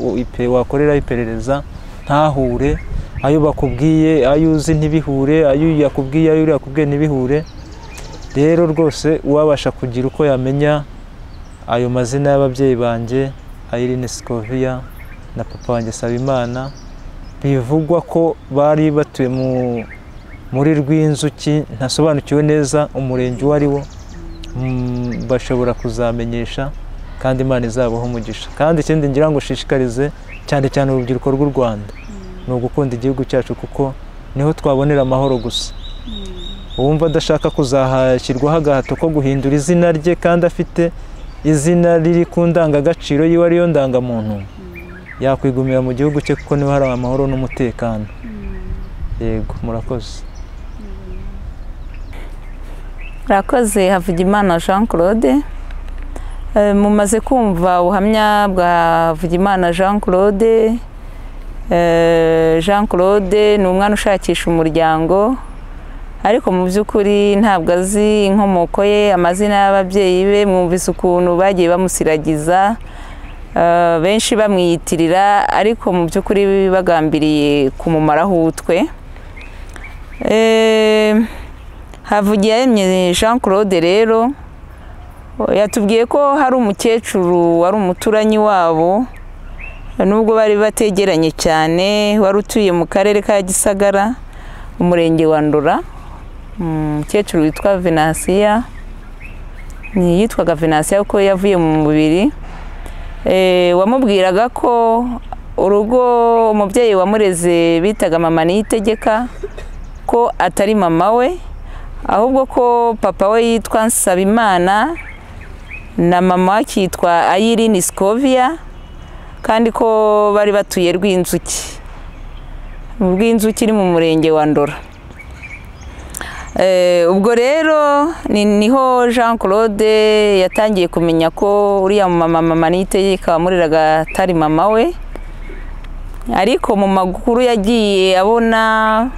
wakorera iperereza ntahure, ayo bakubwiye ayo uzi ntibihure, ayo yakubwiye ayo yakubwiye ntibihure. Rero rwose uwabasha kugira uko yamenya ayo mazina y'ababyeyi banjye, Irene Scovia na papa wanjye Sabimana, bivugwa ko bari batuye muri Rwinzuki, ntasobanukiwe neza umurenge uwo ari wo, bashobora kuzamenyesha kandi Imana izabaho umugisha. Kandi ikindi ngira ngo shishikarize cyane cyane urubyiruko rw'u Rwanda ni ugukunda igihugu cyacu, kuko niho twabonera amahoro gusa. Uwumva adashaka kuzahashyirwaho agahato ko guhindura izina rye kandi afite izina riri ku ndangagaciro yiwe ariyo ndangamuntu, yakwigumira mu gihugu cye kuko niho hari amahoro n'umutekano. Yego, murakoze. Murakoze Havugimana Jean Claude. Mumaze kumva ubuhamya bwa Havugimana Jean Claude. Jean Claude ni umwana ushakisha umuryango, ariko mu by'ukuri ntabwo azi inkomoko ye, amazina y'ababyeyi be. Mwumvise ukuntu bagiye bamusiragiza, benshi bamwiyitirira, ariko mu by'ukuri bagambiriye kumumaraho utwe. Havugiyaremye Jean Claude rero yatubwiye ko hari umukecuru wari umuturanyi wabo, nubwo bari bategeranye cyane, wari utuye mu karere ka Gisagara, umurenge wa Ndora, umukecuru witwa Venantia. Yitwaga Venantia kuko yavuye mu mubiri. Wamubwiraga ko urugo umubyeyi wamureze bitaga mama Niyitegeka ko atari mama we, ahubwo ko papa we yitwa Nsabimana na mama akitwa Irene Scovia, kandi ko bari batuye Rwinzuki. Rwinzuki ni mu murenge wa Ndora. Ubwo rero niho Jean Claude yatangiye kumenya ko uriya mama Niyitegeka wamureraga atari mama we, ariko mu makuru yagiye abona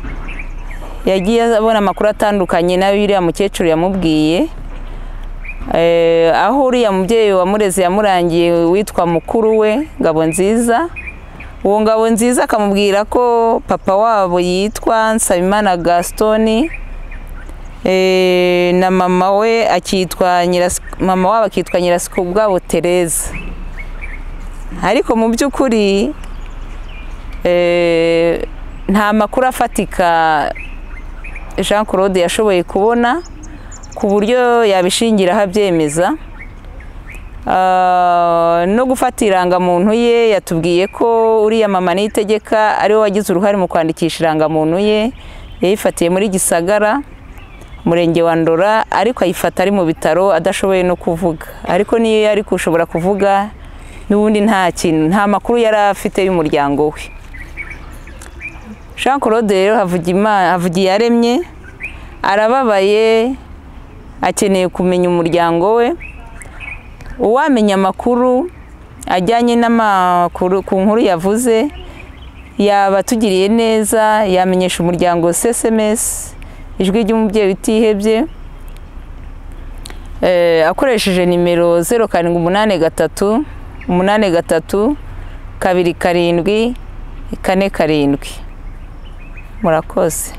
amakuru atandukanye nayo uriya mukecuru yamubwiye, aho uriya mubyeyi wamureze yamurangiye witwa mukuru we Ngabonziza. Uwo Ngabonziza akamubwira ko papa wabo yitwa Nsabimana Gaston, na mama we akitwa mama wabo akitwa Nyirasikubwabo Tereza. Ariko mu by'ukuri nta makuru afatika Jean Claude yashoboye kubona ku buryo yabishingiraho abyemeza. No gufata irangamuntu ye yatubwiye ko uriya mama Niyitegeka ariwe wagize uruhare mu kwandikisha irangamuntu ye, yayifatiye muri Gisagara, murenge wa Ndora, ariko ayifata ari mu bitaro adashoboye no kuvuga. Ariko niyo yari kushobora kuvuga n'ubundi nta kintu, nta makuru yari afite y'umuryango we. Jean Claude rero Havugiyaremye arababaye, akeneye kumenya umuryango we. Uwamenya amakuru ajyanye n'amakuru ku nkuru yavuze yaba tugiriye neza, yamenyesha umuryango SMS ijwi ry'umubyeyi utihebye, akoresheje nimero 0783 83 27 47. Murakoze.